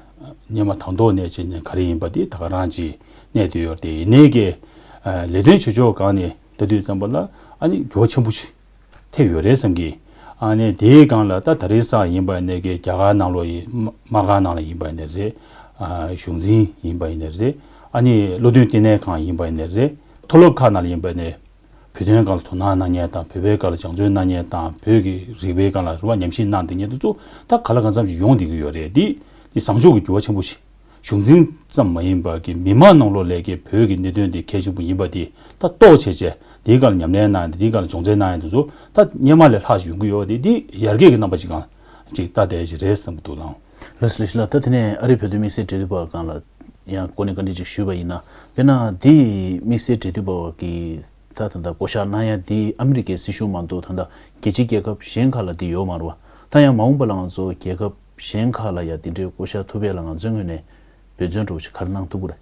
སྔོན་མ་དང་ཐོག་ནས་བྱས་ནས་ག་རེ་ཡིན་པ་དེ་ད་ག་རང་ཅིག་གནས་བསྡད་ཡོད་རེད། དེ་ཡིན་ནའི་གི་ལས་དོན་བྱེད་ཕྱོགས་སྒང་ནས་ལྟ་དུས་ཙམ་པ་ལ་ཨ་ནི་འགྱུར་བ་ཆེན་པོ་ཞིག་ཐེབས་ཡོད་རེད་བསམ་གི། ཨ་ནི་དེའི་སྒང་ལ་ད་ད་རེས་སང་ཡིན་པ་ནས་གི་རྒྱ་གར་ནང་ལོགས་ཡིན་དམག་སྒར་ནང་ལ་ཡིན་པ་ནས་རེད། གཞུང་འཛིན་ཡིན་པ་ཡིན་ནས་རེད། ཨ་ནི་བློ་མཐུན་བསྟི་གནས་ཁང་ཡིན་པ་ཡིན་ནས་རེད། མཐོ་སློབ་ཁག་ནང་ལ་ཡིན་པ་ནས་བོད་དོན་སྒང་ལ་དོ་སྣང་གནང་མཁན་དང་བོད་པའི་སྒང་ལ་སྦྱང་བརྩོན་གནང་མཁན་དང་བོད་ཀྱི་རིག་པའི་སྒང་ལ་རེ་བ་ཉམས་ཞིབ་གནང་བསྡད་མཁན་དེ་ཚོ་ད་ག་ལ་གང་འཚམ་ཞིག་ཡོང་བསྡད་ཀྱི་ཡོད་རེད། འདི་འདི་བཟང་ཕྱོགས་ཀྱི་འགྱུར་བ་ཆེན་པོ་ཞིག་གཞུང་འཛིན་ཙམ་མ་ཡིན་པ་གི་མི་མང་ནང་ལོགས་ལས་ཀྱི་བོད་ཀྱི་གནད་དོན་འདི་གལ་ཆེན་པོ་ཡིན་པ་འདི་ད་རྟོགས་བྱས་བྱས་འདིའི་སྒང་ལ་ཉམས་ལེན་གནང་ཡ་འདི་འདིའི་སྒང་ལ་སྦྱོང་བརྩོན་གནང་ཡ་འདི་ཚོ་ད་སྔོན་མ་ལས་ལྷག་ཅིག་ཡོང་གི་ཡོད། འདི་འདི་ཡར་རྒྱས་ཀྱི་རྣམ་པ་ཅིག་གང་ཅིག་ལྟ་བསྡད་ཅིག་རེད་བསམ་གྱི་འདུག་ལགས། ལགས་ལགས་ལགས། ད་དེ་ནས་ཨ་རིའི་བོད་དོན་དམིགས་བསལ་འབྲེལ་མཐུད་པ་སྒང་ལ་ཡང་གོ་གནས་བཀའ་འདྲི་ཅིག་ཞུས་པ་ཡིན་ན། དཔེར་ན་འདི་དམིགས་བསལ་འབྲེལ་མཐུད་པ་གི་ད་ད་ལྟ་བསྐོ་བཞག་གནང་ཡ་འདི་ཨ་མི་རི་ཀའི་སྲིད་གཞུང་མ་གཏོགས་ད་ལྟ་རྒྱལ་སྤྱིའི་རྒྱལ་ཁབ་གཞན་ཁག་ལ་འདི་ཡོད་མ་རེད་བ། ད་ཡང་མ་འོངས་པ་ལ་ང་ཚོ་རྒྱལ་ཁབ་གཞན་ཁག་ལ་ཡང་འདི་འདྲའི་བསྐོ་བཞག་ཐུབ་པ་ལ་ང་ཚོའི་ངོས་ནས་འབད་བརྩོན་འདྲ་བོ་ཞིག་ག་རེ་གནང་ཐུབ་ཀྱི་རེད།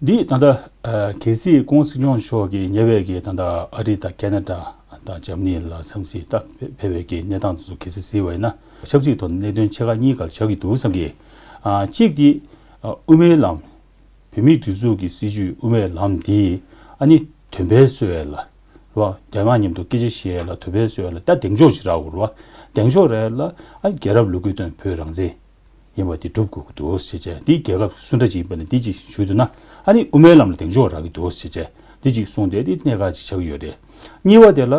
འདི་ད་ལྟ་ཨ་གལ་སྲིད་ྋགོང་སྲིད་སྐྱོང་མཆོག་གིས་ཉེ་བའི་གི་ད་ལྟ་ཨ་རི་དང་ཁེ་ན་ཌ་དང་འཇར་མ་ནི་ལ་འཚམས་གཟིགས་ད་ཕེབས་པའི་གི་གནས་སྟངས་དེ་ཚོ་གལ་སྲིད་གཟིགས་པ་ཡིན་ན་ཆབ་སྲིད་ཐོག་ནས་གནད་དོན་ཆེ་ཁག་གཉིས་ཀ་ཆགས་ཀྱི་འདུག་བསམ་གི། ཨ་གཅིག་འདི་ཨ་དབུ་མའི་ལམ། བོད་མིའི་སྒྲིག་འཛུགས་ཀྱི་སྲིད་བྱུས་དབུ་མའི་ལམ་འདི་ཨ་ནི་དོན་ཕན་གསོ་ཡས་ལ་རོ། རྒྱ་དམར་མཉམ་དུ་སྐད་ཆ་བཤད་ཡས་ལ་དོན་ཕན་གསོ་ཡས་ལ་ད་གདེང་འཇོག་ཅིག་རག་དགོས་རོ། གདེང་འཇོག་རག་ཡས་ལ་ཨ་ནི་རྒྱལ་རབས་ལོ་རྒྱུས་སྟེང་བོད་རང་བཙན་ཡིན་པ་འདི་སྒྲུབ་དགོས་ཀྱི་འདུག་ཟེར་བྱས། འདི་རྒྱལ་ཁབ་སུ་འདྲ་ཅིག་ཡིན་པ་ནས་འདི་ཅིག་ཞུས་འདུག་ན་ཨ་ནི་དབུ་མའི་ལམ་ལ་གདེང་འཇོག་རག་གི་འདུག་ཟེར་བྱས་འདི་ཅིག་གསུངས་ཏེ་འདི་གནད་འགག་ཅིག་ཆགས་ཀྱི་ཡོད་རེད། གཉིས་པ་དེ་ལ་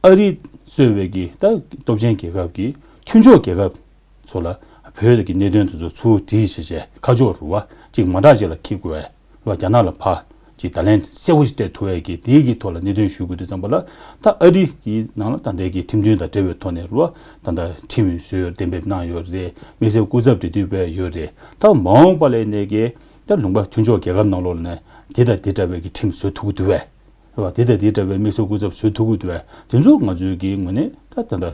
ཨ་རི་གཙོས་པའི་གི་ད་སྟོབས་ཆེན་རྒྱལ་ཁབ་ཀྱི་མཐུན་ཕྱོགས་རྒྱལ་ཁབ་ཚོ་ལ་བོད་ཀྱི་གནད་དོན་དེ་ཚོ་ཚུར་དྲིས་བྱས་བྱས་ཁ་ཕྱོགས་རུ་བ་གཅིག་མ་འདྲ་ཅིག་ལ་འཁྱེར་དགོས་པས་རུ་བ་རྒྱ་ནག་ལ་ཕར་གཅིག་བརྡ་ལན་གསལ་པོ་ཞིག་སྤྲད་ཐུབ་པའི་གི་དེའི་གི་ཐོག་ལ་གནད་དོན་ཞུ་དགོས་དུས་ཙམ་པ་ལ་ད་ཨ་རི་གི་ནང་ལ་ད་ལྟའི་གི་ཁྲིམས་མཐུན་དང་འབྲེལ་བའི་ཐོག་ནས་རུ་བ་ད་ལྟ་ཁྲིམས་བཟོས་གཏན་འབེབས་གནང་ཡོད་རེད། དམིགས་བསལ་སྐུ་ཚབ་འབྲེལ་མཐུད་པ་ཡོད་རེད། ད་མ་འོངས་པ་ལ་ནས་གི་ད་ལུང་པ་མཐུན་ཕྱོགས་རྒྱལ་ཁབ་ནང་ལོགས་ནས་དེ་དང་དེ་འདྲ་བའི་གི་ཁྲིམས་བཟོ་ཐུབ་ཀྱི་འདུག་བས། རེད་བ། དེ་དང་དེ་འདྲ་བའི་དམིགས་བསལ་སྐུ་ཚབ་བཟོ་ཐུབ་ཀྱི་འདུག་བས། དེ་ཚོ་ང་ཚོའི་གི་ངོས་ནས་ད་ད་ལྟ་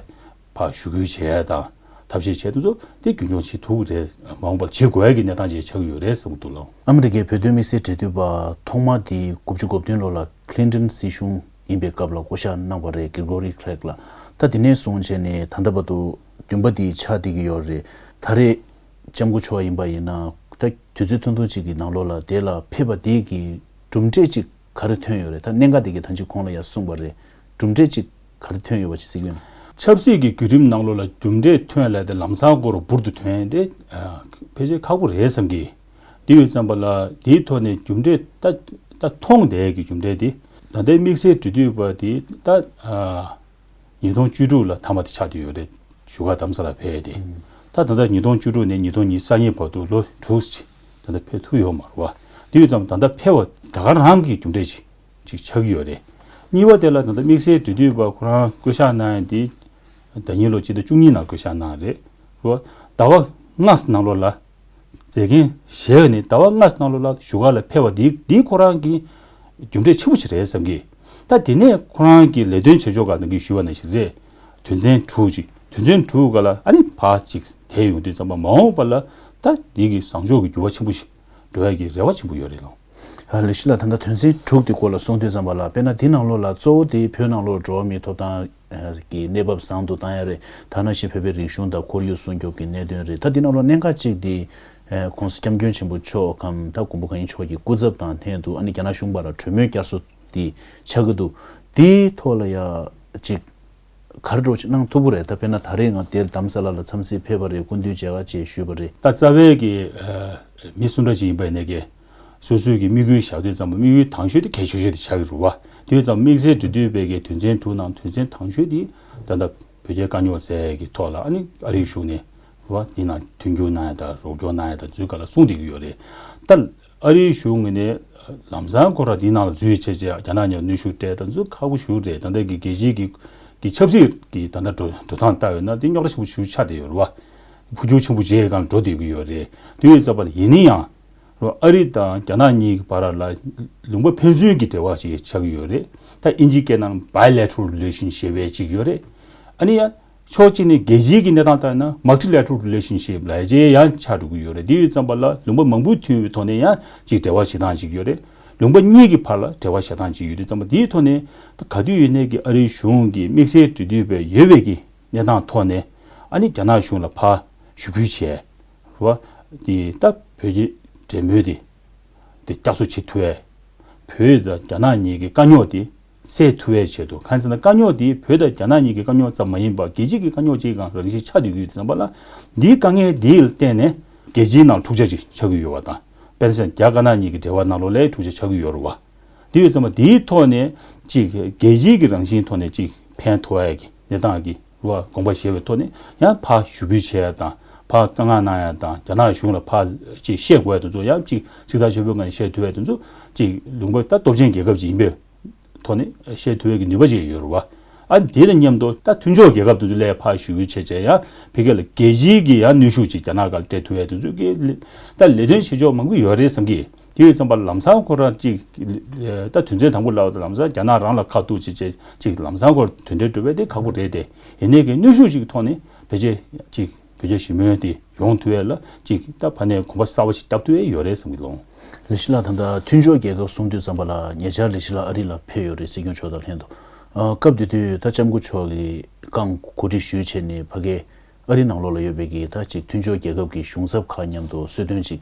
ཕར་ཞུ་སྐུལ་བྱེད་ཡ་དང་ཐབས་ཤེས་བྱས་དེ་ཚོ་དེ་རྒྱུན་འཁྱོངས་བྱེད་ཐུབ་ཀྱི་རེད། མ་འོངས་པར་བྱེད་དགོས་ཡ་གི་གནས་སྟངས་ཅིག་ཆགས་ཀྱི་ཡོད་རེད་བསམ་གྱི་འདུག་ལགས། ཨ་མི་རི་ཀའི་བོད་དོན་དམིགས་བསལ་འབྲེལ་མཐུད་པ་ཐོག་མ་དེ་དགུ་བཅུ་གོ་བདུན་ལོ་ལ་ཁི་ལིན་ཏོན་སྲིད་གཞུང་ཡིན་པའི་སྐབས་ལ་བསྐོ་བཞག་གནང་བ་རེད། གེ་རི་གོ་རི་ཁི་ལེག་ལ། ད་དེ་ནས་བཟུང་བྱས་ནས་ད་ལྟ་བར་དུ་བདུན་པ་དེ་ཆགས་བསྡད་ཀྱི་ཡོད་རེད། ད་རེས་ལྕམ་སྐུ་མཆོག་ཡིན་པ་ཡིན་ན་ད་དུས་ཚོད་ཐུང་ཐུང་ཅིག་གི་ནང་ལོགས་ལ་དེ་ལ་ཕེབས་པ་དེ་གི་གྲུབ་འབྲས་ཅིག་ག་རེ་ཐོན་ཡོད་རེད། ད་གནད་འགག་དེ་གི་ཐང་ཅིག་གོང་ལ་ཡང་གསུངས་པ་རེད། གྲུབ་འབྲས་ཅིག་ག་རེ་ཐོན་ཡོད་པ་ཅིག་གཟིགས་ཡོད་ན། ཆབ་སྲིད་ཀྱི་བརྒྱུད་རིམ་ནང་ལོགས་ལ་གྲུབ་འབྲས་ཐོན་ལས་དེ་ལམ་སང་སྐོར་འབུར་དུ་ཐོན་དེ་ཕལ་ཆེར་ཁག་པོ་རེད་བསམ་གི། དེ་ཡོད་ཙམ་པ་ལ་དེའི་ཐོག་ནས་གྲུབ་འབྲས་ད་ད་མཐོང་བསྡད་ཀྱི་གྲུབ་འབྲས་དེ་ད་ལྟའི་དམིགས་བསལ་འབྲེལ་མཐུད་པ་དེ་ད་ཉིས་སྟོང་བཅུ་དྲུག་ལ་མཐའ་མ་དེ་ཆགས་བསྡད་ཡོད་རེད། བཞུགས་སྒར་རྡ་རམ་ས་ལར་ཕེབས་ཏེ། ད་ད་ལྟ་ཉིས་སྟོང་བཅུ་དྲུག་ནས་ཉིས་སྟོང་ཉི་ཤུ་རྩ་གཉིས་བར་དུ་ལོ་དྲུག་ཅིག་ད་ལྟ་ཕེབས་ཐུབ་ཡོད་མ་རེད་བ། དེ་ཡོད་ཙམ་ད་ལྟ་ཕེབས་པ་ད་ག་རང་གི་རྒྱུ་འབྲས་ཅིག་ཅིག་ཆགས་ཀྱི་ཡོད་རེད། གཉིས་པ་དེ་ལ་ད་ལྟ་དམིགས་བསལ་འབྲེལ་མཐུད་པ་ཁོ་རང་བསྐོ་བཞག་གནང་ཡ་དེ་ཟླ་ཉིན་ལོ་ཕྱི་ཟླ་བཅུ་གཉིས་ནང་བསྐོ་བཞག་གནང་རེད་བ། ཟླ་བ་ལྔ་ནང་ལོགས་ལ། མཛད་འགན་བཞེས་ནས་ཟླ་བ་ལྔ་ནང་ལོགས་ལ་བཞུགས་སྒར་ལ་ཕེབས་པ་འདི་འདི་ཁོ་རང་གི་རྒྱུ་འབྲས་ཆེན་པོ་ཞིག་རེད་བསམ་གི། ད་དེ་ནས་ཁོ་རང་གི་ལས་དོན་བྱེད་ཕྱོགས་སྒང་ནང་གི་ཞུ་བ་ནང་བཞིན་རེད། དོན་ཚན་དྲུག་ཅིག་དོན་ཚན་དྲུག་སྒང་ལ་ཨ་ནི་ཕར་ཅིག་དེ་ཡོང་དུས་ཙམ་པ་མ་འོངས་པ་ལ་ད་འདི་གི་བཟང་ཕྱོགས་ཀྱི་འགྱུར་བ་ཆེན་པོ་ཞིག་འགྲོ་ཡ་གི་རེ་བ་ཆེན་པོ་ཡོད་རེད་ལགས། ཨ་ལེགས་ཤི་ལགས། ད་ལྟ་དོན་ཚན་དྲུག་དེ་སྐོར་ལ་གསུང་དུས་ཙམ་པ་ལ་དཔེར་ན་དེ་ནང་ལོགས་ལ་གཙོ་བོ་དེ་བོད་ནང་ལོགས་འགྲོ་བ་མིའི་ཐོབ་ཐང་ ཨ་གི་གནས་བབ་བཟང་དུ་བཏང་ཡ་རེད། ད་ནང་བཞིན་བོད་པའི་རིག་གཞུང་དང་ཁོར་ཡུག་སྲུང་སྐྱོབ་ཀྱི་གནད་དོན་རེད། ད་འདི་ནང་ལོགས་གནད་འགག་གཅིག་དེ་ཨ་༸གོང་ས་༸སྐྱབས་མགོན་ཆེན་པོ་མཆོག་གམ་ད་མགོན་པོ་གང་ཉིད་མཆོག་གི་སྐུ་ཚབ་དང་ལྷན་དུ་ཨ་ནི་རྒྱ་ནག་གཞུང་བར་ལ་གྲོས་མོལ་བསྐྱར་གསོ་དེ་ཆགས་ཀྱི་འདུག་དེའི་ཐོག་ལ་ཡ་གཅིག་ག་རེ་འདྲ་ཅིག་གནང་ཐུབ་ཀྱི་རེད། ད་དཔེར་ན་ད་རེས་ང་དེར་རྡ་རམ་ས་ལ་ལ་འཚམས་གཟིགས་ཕེབས་པ་རེད། སྐུ་མདུན་མཇལ་ཁ་བཅས་ཞུས་པ་རེད། ད་རྩ་བའི་གི་ཨ་མི་སུ་འདྲ་ཅིག་ཡིན་པ་ཡིན་ནའི་གི་སོ་སོའི་གི་དམིགས་ཡུལ་བཞག་དུས་ཙམ་པ་དམིགས་ཡུལ་དང་ཤོས་དེ་གལ་ཆེ་ཤོས་དེ་ཆགས་ཀྱི་རེད་བ། དེ་ཙམ་དམིགས་བསལ་འབྲེལ་མཐུད་པའི་གི་དོན་ཚན་དྲུག་ནང་དོན་ཚན་དང་ཤོས་དེ་ད་ལྟ་བོད་རྒྱའི་དཀའ་རྙོག་སེལ་གི་ཐོག་ལ་ཨ་ནི་ཨ་རིའི་གཞུང་ནས་རེད་བ། དེ་ནང་མཐུན་འགྱུར་གནང་ཡ་དང་རོགས་སྐྱོར་གནང་ཡ་དང་ཚུལ་ག་ལ་གསུངས་བསྡད་ཀྱི་ཡོད་རེད། ད་ཨ་རིའི་གཞུང་ངོས་ནས་ལམ་སང་ཁོ་རང་འདི་ནང་ལ་འཛུལ་བྱས་བྱས་རྒྱ་ནག་ཉར་གནོན་ཤུགས་སྤྲད་དང་ཚུལ་ཁག་པོ་ཞིག་རེད། ད་ལྟ་གི་རྒྱལ་སྤྱིའི་གི་གི་ཆབ་སྲིད་ཀྱི་ད་ལྟ་འགྲོ་འགྲོ་སྟངས་ལྟ་བས་ན་དེ་རྙོག་དྲ་ཆེན་པོ་ཞིག་ཆགས་བསྡད་ཡོད་རེད་བ། འཕོ་འགྱུར་ཆེན་པོ་ཅིག་སྒང་འགྲོ་བསྡད་ཀྱི་ཡོད་རེད། དེ་ཡོད་ཙམ་པ་ལ་ཡིན་ན་ཡང་རོ་ཨ་རི་དང་རྒྱ་ནག་གཉིས་ཀྱི་བར་ལ་ལུང་པ་ཕན་ཚུན་གྱི་འབྲེལ་བ་ཞིག་ཆགས་ཀྱི་ཡོད་རེད། ད་ཨིན་ཇིའི་སྐད་ནང་bilateral relation ཞེས་པའི་ཅིག་ཡོད་རེད། ཨ་ནི་ཡང་ཕྱོགས་གཅིག་ནས་རྒྱལ་སྤྱིའི་གི་གནས་སྟངས་ལྟར་ན་multilateral relationship ལབ་ཡ་ཅིག་ཡང་ཆགས་འགྲོ་གི་ཡོད་རེད། དེ་ཡོད་ཙམ་པ་ལ་ལུང་པ་མང་པོ་མཐུན་པའི་ཐོག་ནས་ཡང་ཅིག་འབྲེལ་བ་བྱེད་སྟངས་ཅིག་ཡོད་རེད། ལུང་པ་གཉིས་ཀྱི་བར་ལ་འབྲེལ་བ་བྱེད་སྟངས་ཅིག་ཡོད་དུས་ཙམ་པ་དེའི་ཐོག་ནས་ད་ག་དུས་ཡོད་ནའི་གི་ཨ་རིའི་གཞུང་གི་དམིགས་བསལ་འབྲེལ་མཐུད་པའི་ཡོད་པའི་གི་གནས་སྟངས་ཐོག་ནས་ཨ་ནི་རྒྱ་ནག་གཞུང་ལ་ཕར་ཞུ་འབུལ་བྱས་རེད་བ། དེ་ད་བོད་ཀྱི་འབྲེལ་མོལ་དེ་དེ་བསྐྱར་གསོ་བྱེད་ཐུབ་ཡས། བོད་དང་རྒྱ་ནག་གཉིས་ཀྱི་དཀའ་རྙོག་དེ་སེལ་ཐུབ་ཡས་ཆེད་དུ། གང་ཟེར་ན་དཀའ་རྙོག་དེ་བོད་དང་རྒྱ་ནག་གཉིས་ཀྱི་དཀའ་རྙོག་ཙམ་མ་ཡིན་པར་རྒྱལ་སྤྱི་གི་དཀའ་རྙོག་ཅིག་གང་རང་བཞིན་ཆགས་བསྡད་ཀྱི་ཡོད་ཙམ་པ་ལ་འདིའི་དཀའ་ངལ་འདི་ལ་བརྟེན་ནས་རྒྱལ་སྤྱིའི་ནང་འཁྲུག་ཆ་ཅིག་ཆགས་ཀྱི་ཡོད་པ་དང་། དཔེར་ན་རྒྱ་དཀར་ནག་གཉིས་ཀྱི་འབྲེལ་བ་ནང་ལོགས་ལ་འཁྲུག་ཆ་ཆགས་ཀྱི་ཡོད་རེད་བ། དེ་ཡོད་ཙམ་པ་དེའི་ཐོག་ནས་ཅིག་རྒྱལ་སྤྱིའི་གི་རང་བཞིན་ཐོག་ནས་ཅིག་ཕན་ཐོགས་ཡ་གི་གནས་སྟངས་ཀྱི་རུ་བ་དགོངས་པ་བཞེས་པའི་ཐོག་ནས་ཡང་ཕར་ཞུ་འབུལ་བྱས་ཡ་དང་ཕར་བཀའ་མངགས་གནང་ཡ་དང་རྒྱ་ནག་གཞུང་ལ་ཕར་ཅིག་བཤད་དགོས་ཡ་དེ་ཚོ་ཡང་ཅིག་ཚིག་ཐག་ཆོད་པོའི་ངང་ནས་བཤད་ཐུབ་ཡ་དེ་ཚོ་ཅིག་ལུང་པ་ད་སྟོབས་ཆེན་རྒྱལ་ཁབ་ཅིག་ཡིན་པའི་ཐོག་ནས་བཤད་ཐུབ་ཡ་གི་ནུས་པ་ཅིག་ཡོད་རེད་བ། ཨ་ནི་དེ་དང་མཉམ་དུ་ད་མཐུན་ཕྱོགས་རྒྱལ་ཁབ་དེ་ཚོ་ལ་ཕར་ཞུ་འབུལ་བྱས་བྱས་ཡང་ཕ་གི་ལ་རྒྱལ་སྤྱིའི་གི་ཡང་གནོན་ཤུགས་ཅིག་རྒྱ་ནག་སྒང་ལ་སྤྲད་ཐུབ་ཡ་དེ་ཚོ་གི་ད་ལས་དོན་བྱེད་ཕྱོགས་མང་པོ་ཡོད་རེད་བསམ་གི། དེ་ཡོད་ཙམ་པ་ལམ་སང་ཁོ་རང་ཅིག་ད་དོན་ཚན་དང་པོ་ལབ་ལམ་སང་རྒྱ་ནག་རང་ལ་ཁ་ཐུག་ཅིག་བྱས་ཅིག་ལམ་སང་ཁོ་དོན་འབྲས་འགྲུབ་པ་དེ་ཁག་པོ་རེད་དེ། ཡིན་ནའི་གི་གནོན་ཤུགས་ཅིག་ཐོག་ནས་ཕལ་ཆེར་ཅིག་བོད་རྒྱ་ཞི་མོལ་དེ་ཡོང་ཐུབ་ཡས་ལ་ཅིག་ད་ཕ་ནས་གོམ་པ་གསར་པ་ཞིག་བརྒྱབ་ཐུབ་ཡས་ཡོད་རེད་བསམ་གི་ལོང་། ལི་ཤི་ལགས་ད་ལྟ་མཐུན་ཕྱོགས་རྒྱལ་ཁབ་གསུངས་དུས་ཙམ་པ་ལ་ཉེ་ཆར་ལི་ཤི་ལགས་ཨ་རི་ལ་ཕེབས་ཡོད་རེད། སྲིད་སྐྱོང་མཆོག་དང་ལྷན་དུ། ཨ་སྐབས་དེ་དུས་ད་ལྕམ་སྐུ་མཆོག་གིས་རྐང་གོ་སྒྲིག་ཞུས་བྱས་ནས་ཕ་གི་ཨ་རི་ནང་ལོགས་ལ་ཡོད་པའི་གི་ད་ཅིག་མཐུན་ཕྱོགས་རྒྱལ་ཁབ་ཀྱི་གཞུང་ཚབ་ཁག་མཉམ་དུ་གསོལ་སྟོན་ཅིག་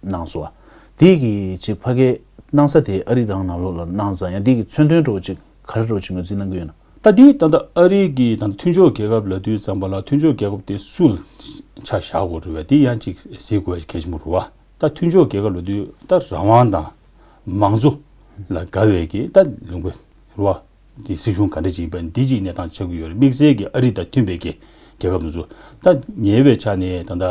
གནང་སོང་བ། དེ་གི་ཅིག་ཕ་གི་གནང་ས་དེ་ཨ་རི་རང་ནང་ལོགས་ལ་གནང་ཙང་ཡང་དེ་གི་མཚོན་དོན་འདྲ་བོ་ཅིག་ག་རེ་འདྲ་བོ་ཅིག་ངོས་འཛིན་གནང་གི་ཡོད་ན། ད་དེ་ད་ལྟ་ཨ་རི་གི་ད་ལྟ་མཐུན་ཕྱོགས་རྒྱལ་ཁབ་ལབ་དུས་ཙམ་པ་ལ་མཐུན་ཕྱོགས་རྒྱལ་ཁབ་དེ་སུ་ལ་ཆ་བཞག་དགོས་རེད་བས། དེ་ཡང་ཅིག་གཟིགས་དགོས་གལ་ཆེན་པོ་རེད་བ། ད་མཐུན་ཕྱོགས་རྒྱལ་ཁབ་ལབ་དུས་ད་རང་དབང་དང་མང་གཙོ་ལ་དགའ་བའི་གི་ད་ལུང་པ་རེད་བ། དེ་སྲིད་གཞུང་ག་འདྲ་ཅིག་ཡིན་པ་འདི་ཅིག་གནས་སྟངས་ཆགས་ཀྱི་ཡོད་རེད། དམིགས་བསལ་གྱི་ཨ་རི་དང་མཐུན་པའི་གི་རྒྱལ་ཁབ་དེ་ཚོ། ད་ཉེ་བའི་ཆ་ནས་ད་ལྟ་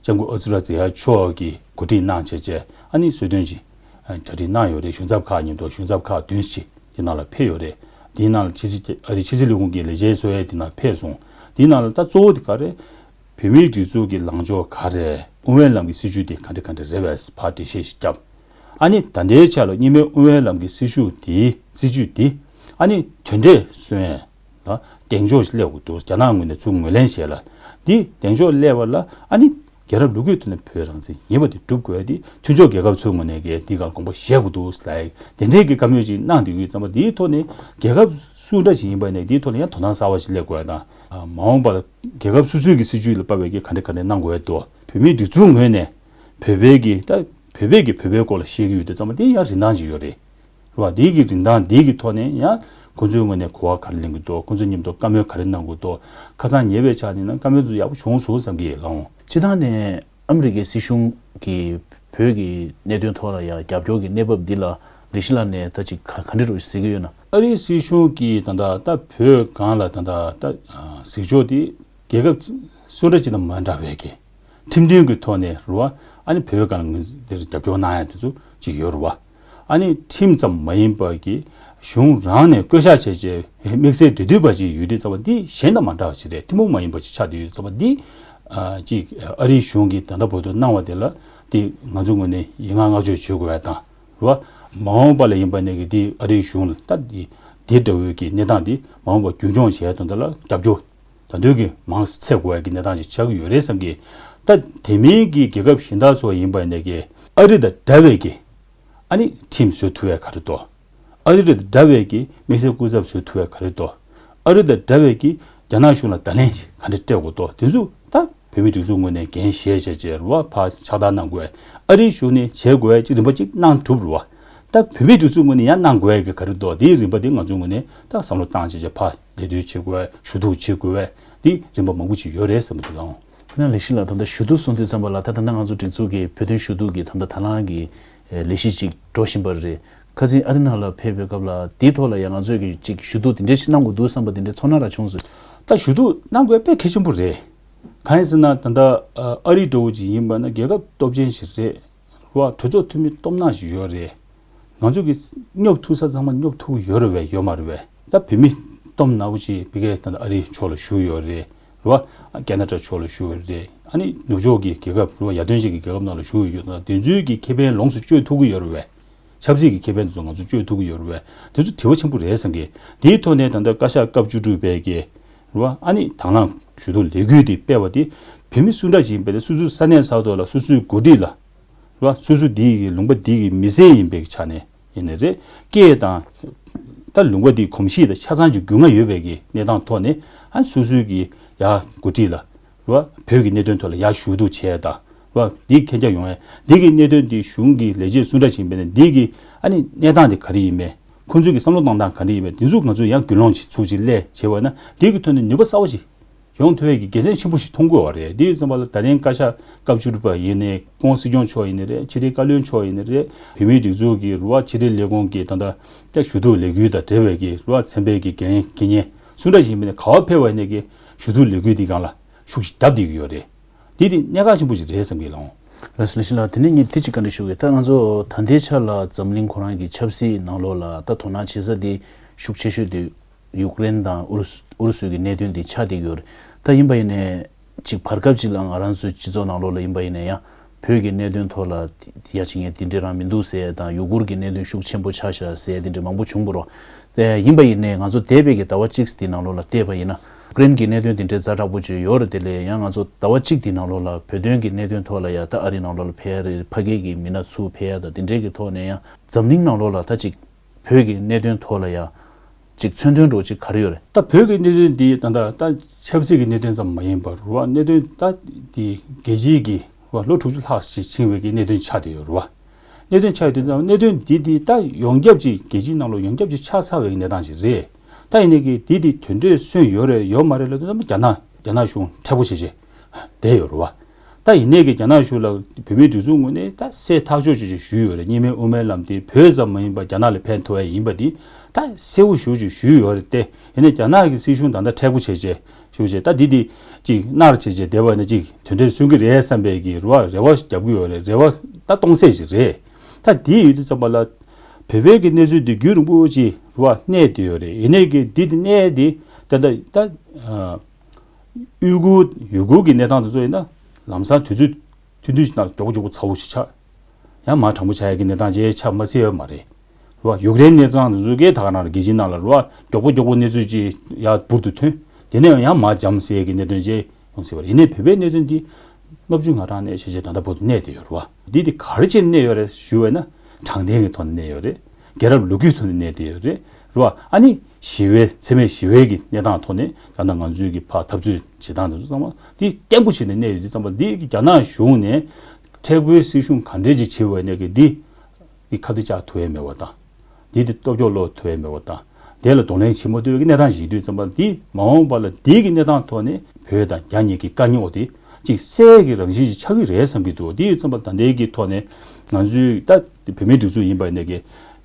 ལྕམ་སྐུ་ཨ་ཛི་ར་ཛེ་ཡ་མཆོག་གིས་གོ་སྒྲིག་གནང་བྱས་བྱས་ཨ་ནི་གསོལ་སྟོན་ཅིག་གྲ་སྒྲིག་གནང་ཡོད་རེད། གཞུང་ཚབ་ཁག་མཉམ་དུ་གཞུང་ཚབ་ཁག་བདུན་ཅིག་དེ་ནང་ལ་ཕེབས་ཡོད་རེད། དེའི་ནང་ལ་ཕྱི་སྲིད་ཨ་རི་ཕྱི་སྲིད་ལས་ཁུངས་ཀྱི་ལས་བྱེད་ཚོ་ཡང་དེ་ནང་ཕེབས་སོང་། དེའི་ནང་ལ་ད་གཙོ་བོ་དེ་ག་རེ། བོད་མིའི་སྒྲིག་འཛུགས་ཀྱི་ལངས་ཕྱོགས་ག་རེ། དབུ་མའི་ལམ་གྱི་སྲིད་བྱུས་དེ་ག་འདྲ་ག་འདྲ་རེད་པས་ཕར་འགྲེལ་བཤད་ཞིག་བརྒྱབ། ཨ་ནི་ད་ལྟའི་ཆ་ལ་གཉིས་སྨན་དབུ་མའི་ལམ་གྱི་སྲིད་བྱུས་དེ་སྲིད་བྱུས་དེ་ཨ་ནི་དོན་འབྲས་སོན་ཡས་ལ་གདེང་འཇོག་ཞིག་སླེབས་དགོས་འདུག་རྒྱ་ནག་ངོས་ནས་ཚུར་ངོས་ལེན་བྱས་ལ་འདི་གདེང་འཇོག་སླེབས་པ་ལ་ཨ་ནི་རྒྱལ་རབས་ལོ་རྒྱུས་ཐོག་ནས་བོད་རང་བཙན་ཡིན་པ་དེ་སྒྲུབ་དགོས་ཡ་དེ་མཐུན་ཕྱོགས་རྒྱལ་ཁབ་ཚོའི་ངོས་ནས་གི་འདི་ག་དགོངས་པ་བཞེས་དགོས་འདུག་ལབ་ཡ་དེ་འདྲའི་གི་བཀའ་མོལ་ཅིག་གནང་བསྡད་ཡོད་ཙང་མ་འདིའི་ཐོག་ནས་རྒྱལ་ཁབ་སུ་འདྲ་ཞིག་ཡིན་པ་ནས་འདིའི་ཐོག་ནས་ཡང་དོ་སྣང་གསར་བ་ཞིག་སླེབས་དགོས་ཡ་དང་། མ་འོངས་པར་རྒྱལ་ཁབ་སོ་སོའི་གི་སྲིད་བྱུས་ལ་དཔག་པའི་གི་ག་འདྲ་ག་འདྲ་གནང་དགོས་ཡ་འདུག་བོད་མིའི་སྒྲིག་འཛུགས་ངོས་ནས་བོད་པའི་གི་ད་བོད་པའི་གི་བོད་པའི་སྐོར་ལ་བཤད་ཀྱི་ཡོད་དུས་ཙང་མ་འདི་ཡང་རིན་ཐང་ཅིག་ཡོད་རེད། རེད་བ། འདི་གི་རིན་ཐང་འདི་གི་ཐོག་ནས་ཡང་ཁོང་ཚོའི་ངོས་ནས་གོ་བ་ག་རེ་ལེན་གྱི་འདུག་ཁོང་ཚོ་མཉམ་དུ་བཀའ་མོལ་ག་རེ་གནང་དགོས་འདུག་ཁ་སང་ཉེ་བའི་ཆ་ནས་ན་བཀའ་མོལ་ཚོ་ཡག་པོ་བྱུང་སོང་བསམ་གྱི་ལགས་འོང་། སྤྱིར་བཏང་ནས་ཨ་མི་རི་ཀའི་སྲིད་གཞུང་གིས་བོད་ཀྱི་གནད་དོན་ཐོག་ལ་ཡང་རྒྱབ་སྐྱོར་གྱི་གནས་བབ་འདི་ལ་ལི་ཤི་ལགས་ནས་ད་ཅིག་ག་ག་འདྲ་རུ་གཟིགས་ཀྱི་ཡོད་ན། ཨ་རིའི་སྲིད་གཞུང་གིས་ད་ལྟ་ད་བོད་སྒང་ལ་ད་ལྟ་ད་གཟིགས་ཕྱོགས་འདི་རྒྱལ་ཁབ་སུ་འདྲ་ཅིག་དང་མ་འདྲ་བའི་གི་ཁྲིམས་མཐུན་གྱི་ཐོག་ནས་རེད་བ། ཨ་ནི་བོད་སྒང་ལ་ངོས་འདིར་རྒྱབ་སྐྱོར་གནང་ཡ་དེ་ཚོ་ཅིག་ཡོད་རེད་བ། ཨ་ནི་ཁྲིམས་ཙམ་མ་ཡིན་པ་གི་གཞུང་རང་ནས་བསྐོ་བཞག་བྱས་བྱས་དམིགས་བསལ་འབྲེལ་མཐུད་པ་ཅིག་ཡོད་དུས་ཙམ་པ་འདི་གཞན་དང་མ་འདྲ་བ་ཅིག་རེད། ཐུན་མོང་མ་ཡིན་པ་ཅིག་ཆགས་བསྡད་ཡོད་ཙམ་པ་འདི་ཨ་ཅིག་ཨ་རིའི་གཞུང་གིས་ད་ལྟ་བར་དུ་གནང་བ་དེ་ལ་དེ་ང་ཚོ་ངོས་ནས་ཡིད་མངའ་བསྔགས་བརྗོད་བྱེད་དགོས་པ་དང་རེད་བ། མ་འོངས་པ་ལ་ཡིན་པ་ནས་གི་དེ་ཨ་རིའི་གཞུང་ལ་ད་དེ་དེ་འདྲ་བོའི་གི་གནས་སྟངས་དེ་མ་འོངས་པ་རྒྱུན་འཁྱོངས་བྱས་དོན་དག་ལ་རྒྱབ་སྐྱོར་ད་དུང་གི་མང་ཚད་དགོས་ཡ་གི་གནས་སྟངས་ཅིག་ཆགས་ཀྱི་ཡོད་རེད་བསམ་གི། ད་དེ་མིན་གྱི་རྒྱལ་ཁབ་གཞན་དག་ཚོ་ཡིན་པ་ནས་གི་ཨ་རི་དང་འདྲ་བའི་གི་ཨ་ནི་ཁྲིམས་བཟོ་ཐུབ་ཡ་ག་རེ་འདུག་ཨ་རི་དང་འདྲ་བའི་གི་དམིགས་བསལ་སྐུ་ཚབ་བཟོ་ཐུབ་ཡ་ག་རེ་འདུག་ཨ་རི་དང་འདྲ་བའི་གི་རྒྱ་ནག་གཞུང་ལ་བརྡ་ལན་ཅིག་ག་འདྲ་སྤྲད་དགོས་འདུག་དེ་ཚོ་ད་བོད་མིའི་སྒྲིག་འཛུགས་ངོས་ནས་འགན་བཞེས་བྱས་བྱས་རེད་བ། ཕར་ཕྱག་བསྟར་གནང་དགོས། ཨ་རིའི་གཞུང་ནས་བྱེད་དགོས་ཅིག་རིམ་པ་ཅིག་གནང་གྲུབ་རེད་བ། ད་བོད་མིའི་སྒྲིག་འཛུགས་ངོས་ནས་ཡང་གནང་དགོས་ཀྱི་ག་རེ་འདུག་དེའི་རིམ་པ་དེ་ང་ཚོའི་ངོས་ནས་ད་བསམ་བློ་བཏང་བྱས་བྱས་ཕར་ལས་དོན་བྱེད་དགོས། ཞུ་གཏུག་བྱེད་དགོས། དེ་རིམ་པ་མང་པོ་ཅིག་ཡོད་རེད་བསམ་གྱི་འདུག་ལགས། ཁོ་ན་ལས་གཞི་ལ་ད་ལྟ་ཞུ་གཏུག་གསུང་དུས་ཙམ་པ་ལ་ད་ད་ལྟ་ང་ཚོ་སྒྲིག་འཛུགས་ཀྱི་བོད་དོན་ཞུ་གཏུག་གི་ད་ལྟ་དང་བླངས་ཀྱི་ལས་གཞི་ཅིག་འགྲོ་བཞིན་པ་རེད། ཁ་སང་ཨ་རི་ནང་ལ་ཕེབས་པའི་སྐབས་ལ་དེའི་ཐོག་ལ་ཡང་ང་ཚོས་ཀྱི་ཅིག་ཞུ་གཏུག་དེ་འདྲ་ཞིག་གནང་དགོས་འདུག་བསམ་པ་དེ་འདྲའི་ཚོར་སྣང་རང་བྱུང་སོང་། ད་ཞུ་གཏུག་གནང་དགོས་དཔེ་གལ་ཆེན་པོ་རེད། གང་ཡིན་ཟེར་ན་ད་ལྟ་ཨ་རི་འདྲ་བོ་ཅིག་ཡིན་པ་ན་རྒྱལ་ཁབ་སྟོབས་ཆེན་ཞིག་རེད། རེད་བ། གྲོས་ཚོགས་འཐུས་མི་སྟོབས་ནག་ཞིག་ཡོད་རེད། ང་ཚོ་གི་སྙོབ་ཐུབ་ས་ཚང་མ་སྙོབ་ཐུབ་ཀྱི་ཡོད་རེད་བས། ཡོད་མ་རེད་བས། ད་བོད་མི་སྟོབས་ནག་པོ་ཅིག་ཕ་གིའི་ད་ལྟ་ཨ་རི་ཕྱོགས་ལ་བཞུགས་ཡོད་རེད། རེད་བ། ཁེ་ན་ཌ་ཕྱོགས་ལ་བཞུགས་ཡོད་རེད། ཨ་ནི་ནུབ་ཕྱོགས་ཀྱི་རྒྱལ་ཁབ་རེད་བ། ཡར་ཐོན་ཅན་གྱི་རྒྱལ་ཁབ་ནང་ལ་བཞུགས་ཡོད་ན་དེ་ཚོའི་གི་ཁེ་ཕན་ལོངས་སུ་སྤྱོད་ཐུབ་ཀྱི་ཡོད་རེད་བས། ཆབ་སྲིད་ཀྱི་ཁེ་ཕན་དེ་ཚོ་ང་ཚོ་སྤྱོད་ཐུབ་ཀྱི་ཡོད་རེད་བས། དེ་ཚོ་དྲི་བ་ཆེན་པོ་རེད་བསམ་གི། དེའི་ཐོག་ནས་ད་ལྟ་བཀའ་ཤག་སྐབས་བཅུ་དྲུག་པའི་གི་རེད་བ། ཨ་ནི་དང་བླངས་ཞུ་གཏུག་ལས་འགུལ་དེ་སྤེལ་བ་དེ་བོད་མི་སུ་འདྲ་ཅིག་ཡིན་པ་དེ་སོ་སོའི་ས་གནས་ས་ཐོག་ལ་སོ་སོའི་འགོ་ཁྲིད་ལ་རེད་བ། སོ་སོ་འདི་གི་ལུང་པ་འདི་གི་མི་སེར་ཡིན་པའི་ཆ་ནས་ཡིན་ནའི་རེད། སྐད་དང་ད་ལུང་པ་འདི་གོམས་གཤིས་དང་ཆ་ཚང་ཅིག་རྒྱུས་མངའ་ཡོད་པའི་གི་གནས་སྟངས་ཐོག་ནས་ཨ་ནི་སོ་སོའི་གི་ཡ་འགོ་ཁྲིད་ལ་རེད་བ། བོད་ཀྱི་གནད་དོན་ཐོག་ལ་ཡར་ཞུ་གཏུག་བྱས་དང་རེད་བ། འདི་མཁྱེན་རྒྱ་ཡོང་ཡ། འདི་གི་གནད་དོན་འདི་གཞུང་གི་ལས་བྱེད་སུ་འདྲ་ཞིག་ཡིན་པ་ཡིན་ནའི་འདི་གི་ཨ་ནི་གནས་སྟངས་འདི་ག་རེ་ཡིན་མིན། ཁོང་ཚོའི་གི་བསམ་བློ་གཏོང་སྟངས་ག་འདྲ་ཡིན་མིན། འདི་ཚོ་ང་ཚོས་ཡང་རྒྱུས་ལོན་ཅིག་ཚུགས་ཅིག་སླེབས་བྱས་པ་ན་འདི་གི་ཐོག་ནས་ནུས་པ་གསར་པ་ཅིག་ཡོང་ཐུབ་ཡ་གི་དགེ་མཚན་ཆེན་པོ་ཞིག་མཐོང་དགོས་པ་རེད། དེ་ཡིན་ཙམ་པ་ལ་ད་རིང་བཀའ་ཤག་སྐབས་བཅུ་དྲུག་པ་ཡིན་ནའི་ཁོང་སྲིད་སྐྱོང་མཆོག་ཡིན་ནའི་རེད། ཕྱི་དྲིལ་བཀའ་བློན་མཆོག་ཡིན་ནའི་རེད། བོད་མིའི་སྒྲིག་འཛུགས་ཀྱི་རེད་བ། ཕྱི་དྲིལ་ལས་ཁུངས་ཀྱི་ད་ལྟ་ཞུ་གཏུག་ལས་འགུལ་དང་འབྲེལ་བའི་གི་རེད་བ། ཚན་པའི་གི་འགན་འཁྱེར་མཁན་སུ་འདྲ་ཞིག་ཡིན་པ་ནས་ག་བ་ཕེབས་པ་ཡིན་ནའི་གི་ཞུ་གཏུག་ལས་འགུལ་འདི་སྒང་ལ་ཤུགས་ཆེ་རྒྱབ་བསྡད་ཀྱི་ཡོད་རེད། འདི་དེ་གནད་འགག་ཆེན་པོ་ཞིག་རེད་བསམ་གི་ལགས། རེད་ལགས་ལགས། དེ་ནས་ངས་དེ་གཅིག་བཀའ་འདྲི་ཞུ་གི། ད་ང་ཚོ་ད་ལྟའི་ཆ་ལ་འཛམ་གླིང་ཁོ་རང་གི་ཆབ་སྲིད་ནང་ལོགས་ལ་ད་དོ་སྣང་བྱེད་ས་དེ་ཤུགས་ཆེ་ཤོས་དེ་ཡུཀ་རེན་དང་ཨུ་རུ་སུ་ཨུ་རུ་སུ་གི་གནད་དོན་དེ་ཆགས་བསྡད་ཡོད་རེད། ད་ཡིན་པ་ཡིན་ནའི་ཅིག་བར་སྐབས་ཅིག་ལ་ང་རང་ཚོའི་སྤྱི་ཚོགས་ནང་ལོགས་ལ་ཡིན་པ་ཡིན་ནའི་ཡང་བོད་ཀྱི་གནད་དོན་ཐོག་ལ་ཡ་ཅིག་ངས་དེ་འདྲ་རང་མི་འདུག་ཟེར་ཡ་དང་ཡུ་གུར་གྱི་གནད་དོན་ཤུགས་ཆེན་པོ་ཆགས་ཤག་ཟེར་ཡ་དེ་འདྲ་མང་པོ་བྱུང་བ་རེད། དེ་ཡིན་པ་ཡིན་ནའི་ང་ཚོ་འདས་པའི་གི་ཟླ་བ་གཅིག་དེ་ནང་ལོགས་ལ་བལྟས་པ་ཡིན་ན་ཡུཀ་རེན་གྱི་གནད་དོན་དེ་འདྲའི་ཛ་དྲག་པོ་ཅིག་ཡོད་རེད། དེ་ལས་ཡང་ང་ཚོ་ཟླ་བ་གཅིག་དེ་ནང་ལོགས་ལ་བོད་དོན་གྱི་གནད་དོན་ཐོག་ལ་ཡ་ད་ཨ་རི་ནང་ལོགས་ལ་ཕེབས་ཡ་རེད། ཕ་གི་གི་མི་སྣ་ཚུར་ཕེབས་ཡ་དང་དེ་འདྲའི་གི་ཐོག་ནས་ཡང་འཛམ་གླིང་ནང་ལོགས་ལ་ད་ཅིག་བོད་ཀྱི་གནད་དོན་ཐོག་ལ་ཡ་ཅིག་མཚོན་དོན་འདྲ་བོ་ཅིག་ག་རེ་ཡོད་རེད། ད་བོད་ཀྱི་གནད་དོན་འདི་ད་ལྟ་ད་ཆབ་སྲིད་ཀྱི་གནད་དོན་ཙམ་མ་ཡིན་པར་རེད་བ། གནད་དོན་ད་འདི་རྒྱལ་སྤྱིའི་གི་རེད་བ། ལོ་དྲུག་ཅུ་ལྷག་ཅིག་ཕྱིན་པའི་གི་གནད་དོན་ཆགས་བསྡད་ཡོད་རེད་བ། གནད་དོན་ཆགས་ཡོད་དུས་ཙམ་གནད་དོན་འདི་འདི་ད་ཡོངས་ཁྱབ་ཅིག་རྒྱལ་སྤྱིའི་ནང་ལོགས་ཡོངས་ཁྱབ་ཅིག་ཆགས་ཚར་བའི་གནས་སྟངས་ཤིག་རེད། ད་ཡིན་ནའི་གི་འདི་འདི་དོན་འབྲས་སོན་ཡོད་རེད་ཡོད་མ་རེད་ལབ་དུས་ཙམ་རྒྱ་ནག་རྒྱ་ནག་གཞུང་མཁྲེགས་པོ་བྱས་བྱས་བསྡད་ཡོད་རེད་བ། ད་ཡིན་ནའི་གི་རྒྱ་ནག་གཞུང་ལ་བོད་མིའི་སྒྲིག་འཛུགས་ངོས་ནས་ད་གསལ་ཐག་ཆོད་ཅིག་ཅིག་ཞུས་ཡོད་རེད། གཉིས་སྨན་དབུ་མའི་ལམ་དེ་བོད་ཙམ་མ་ཡིན་པར་རྒྱ་ནག་ལ་ཕན་ཐོགས་ཡ་ཡིན་པ་འདི་ད་གསལ་པོ་ཞེ་པོ་ཅིག་ཞུས་ཡོད་རེད་དེ། ཡིན་ནའི་རྒྱ་ནག་གི་སྲིད་གཞུང་ད་ལྟ་མཁྲེགས་པོ་བྱས་བྱས་ཞུ་བྱས་ད་འདི་འདི་ཅིག་མནར་བྱས་བྱས་བསྡད་པ་ནི་ཅིག་དོན་འབྲས་སོན་གྱི་རེད་བསམ་པའི་གི་རེ་བ་རེ་བ་རྒྱབ་ཀྱི་ཡོད་རེད། རེ་བ་ད་སྟོང་ཟད་ཅིག་རེད། ད་འདི་ཡོད་དུས་ཙམ་པ་ལ་བོད་པའི་གི་གནས་ཚུལ་འདི་རྒྱུན་རིང་པོ་ཅིག་རེ་བ་གནས་བསྡད་ཡོད་རེད། ཡིན་ནའི་གི་འདི་འདི་གནས་འདི་ད་ད་ད་ཨ། ཡུ་གུར་ཡུ་གུར་གྱི་གནས་སྟངས་དེ་ཚོ་ཡིན་ན་ལམ་སང་དུས་ཚོད་ཐུང་ཐུང་ཞིག་ནང་མགྱོགས་པོ་མགྱོགས་པོ་ཚ་བོ་ཞིག་ཆགས། ཡང་མར་གྲང་མོ་ཆགས་ཡ་གི་གནས་སྟངས་ཅིག་ཆགས་མ་སྲིད་ཡོད་མ་རེད། རེད་བ། ཡུཀ་རེན་གནས་སྟངས་དེ་ཚོ་གས་ད་ག་རང་རེད། རྒྱལ་སྤྱིའི་ནང་ལ་རེད་བ། མགྱོགས་པོ་མགྱོགས་པོ་གནས་ཚུལ་ཅིག་ཡར་འབུར་དུ་ཐོན། དེ་ནས་ཡང་མར་འཇམ་ཟེར་ཡ་གི་གནད་དོན་ཅིག་ཡོང་སྲིད་པ་རེད། ཡིན་ནའི་བོད་པའི་གནད་དོན་འདི་ལྔ་བཅུ་ང་གྲངས་ནས་བྱས་བྱས་ད་ལྟ་བར་དུ་གནས་བསྡད་ཡོད་རེད་བ། འདི་དེ་ག་རེ་བྱས་གནས་ཡོད་རེད་ཞུ་བས་ན་དྲང་བདེན་གྱི་ཐོག་ནས་གནས་ཡོད་རེད། རྒྱལ་རབས་ལོ་རྒྱུས་ཐོག་ནས་གནས་བསྡད་ཡོད་རེད། རེད་བ། ཨ་ནི་ཞི་བའི་འཚེ་མེད་ཞི་བའི་གི་གནས་སྟངས་ཐོག་ནས་ད་ལྟ་ང་ཚོའི་གི་ཕར་འཐབ་རྩོད་བྱེད་སྟངས་དེ་ཚོ་ཚང་མ་འདི་བརྟན་པོ་བྱས་ནས་གནས་ཡོད་དུས་ཙམ་པ་འདི་གི་རྒྱ་ནག་གཞུང་ནས་མཁྲེགས་པོའི་སྲིད་གཞུང་ག་འདྲས་ཅིག་བྱེད་འོས་ནས་གི་འདི་འདི་ཁ་གཏད་བཅག་ཐུབ་ཡ་མེད་པ་དང་། འདི་འདི་སྟོབས་སྐྱོར་སློག་ཐུབ་ཡ་མེད་པ་དང་། དེ་ལ་གདོང་ལེན་བྱེད་མ་ཐུབ་པའི་གནས་སྟངས་ཤིག་ཡིན་དུས་ཙམ་པ་འདི་མ་འོངས་པ་ལ་འདི་གི་གནས་སྟངས་ཐོག་ནས་བོད་དང་རྒྱ་གཉིས་ཀྱི་དཀའ་རྙོག་དེ་གཅིག་སེལ་གྱི་རང་བཞིན་ཞིག་ཆགས་ཀྱི་རེད་བསམ་གྱི་འདུག་དེ་ཡོད་ཙམ་པ་ད་ལྟའི་གི་ཐོག་ནས་ང་ཚོའི་ད་བོད་མིའི་སྒྲིག་འཛུགས་ཡིན་པ་ནས་ཀྱི་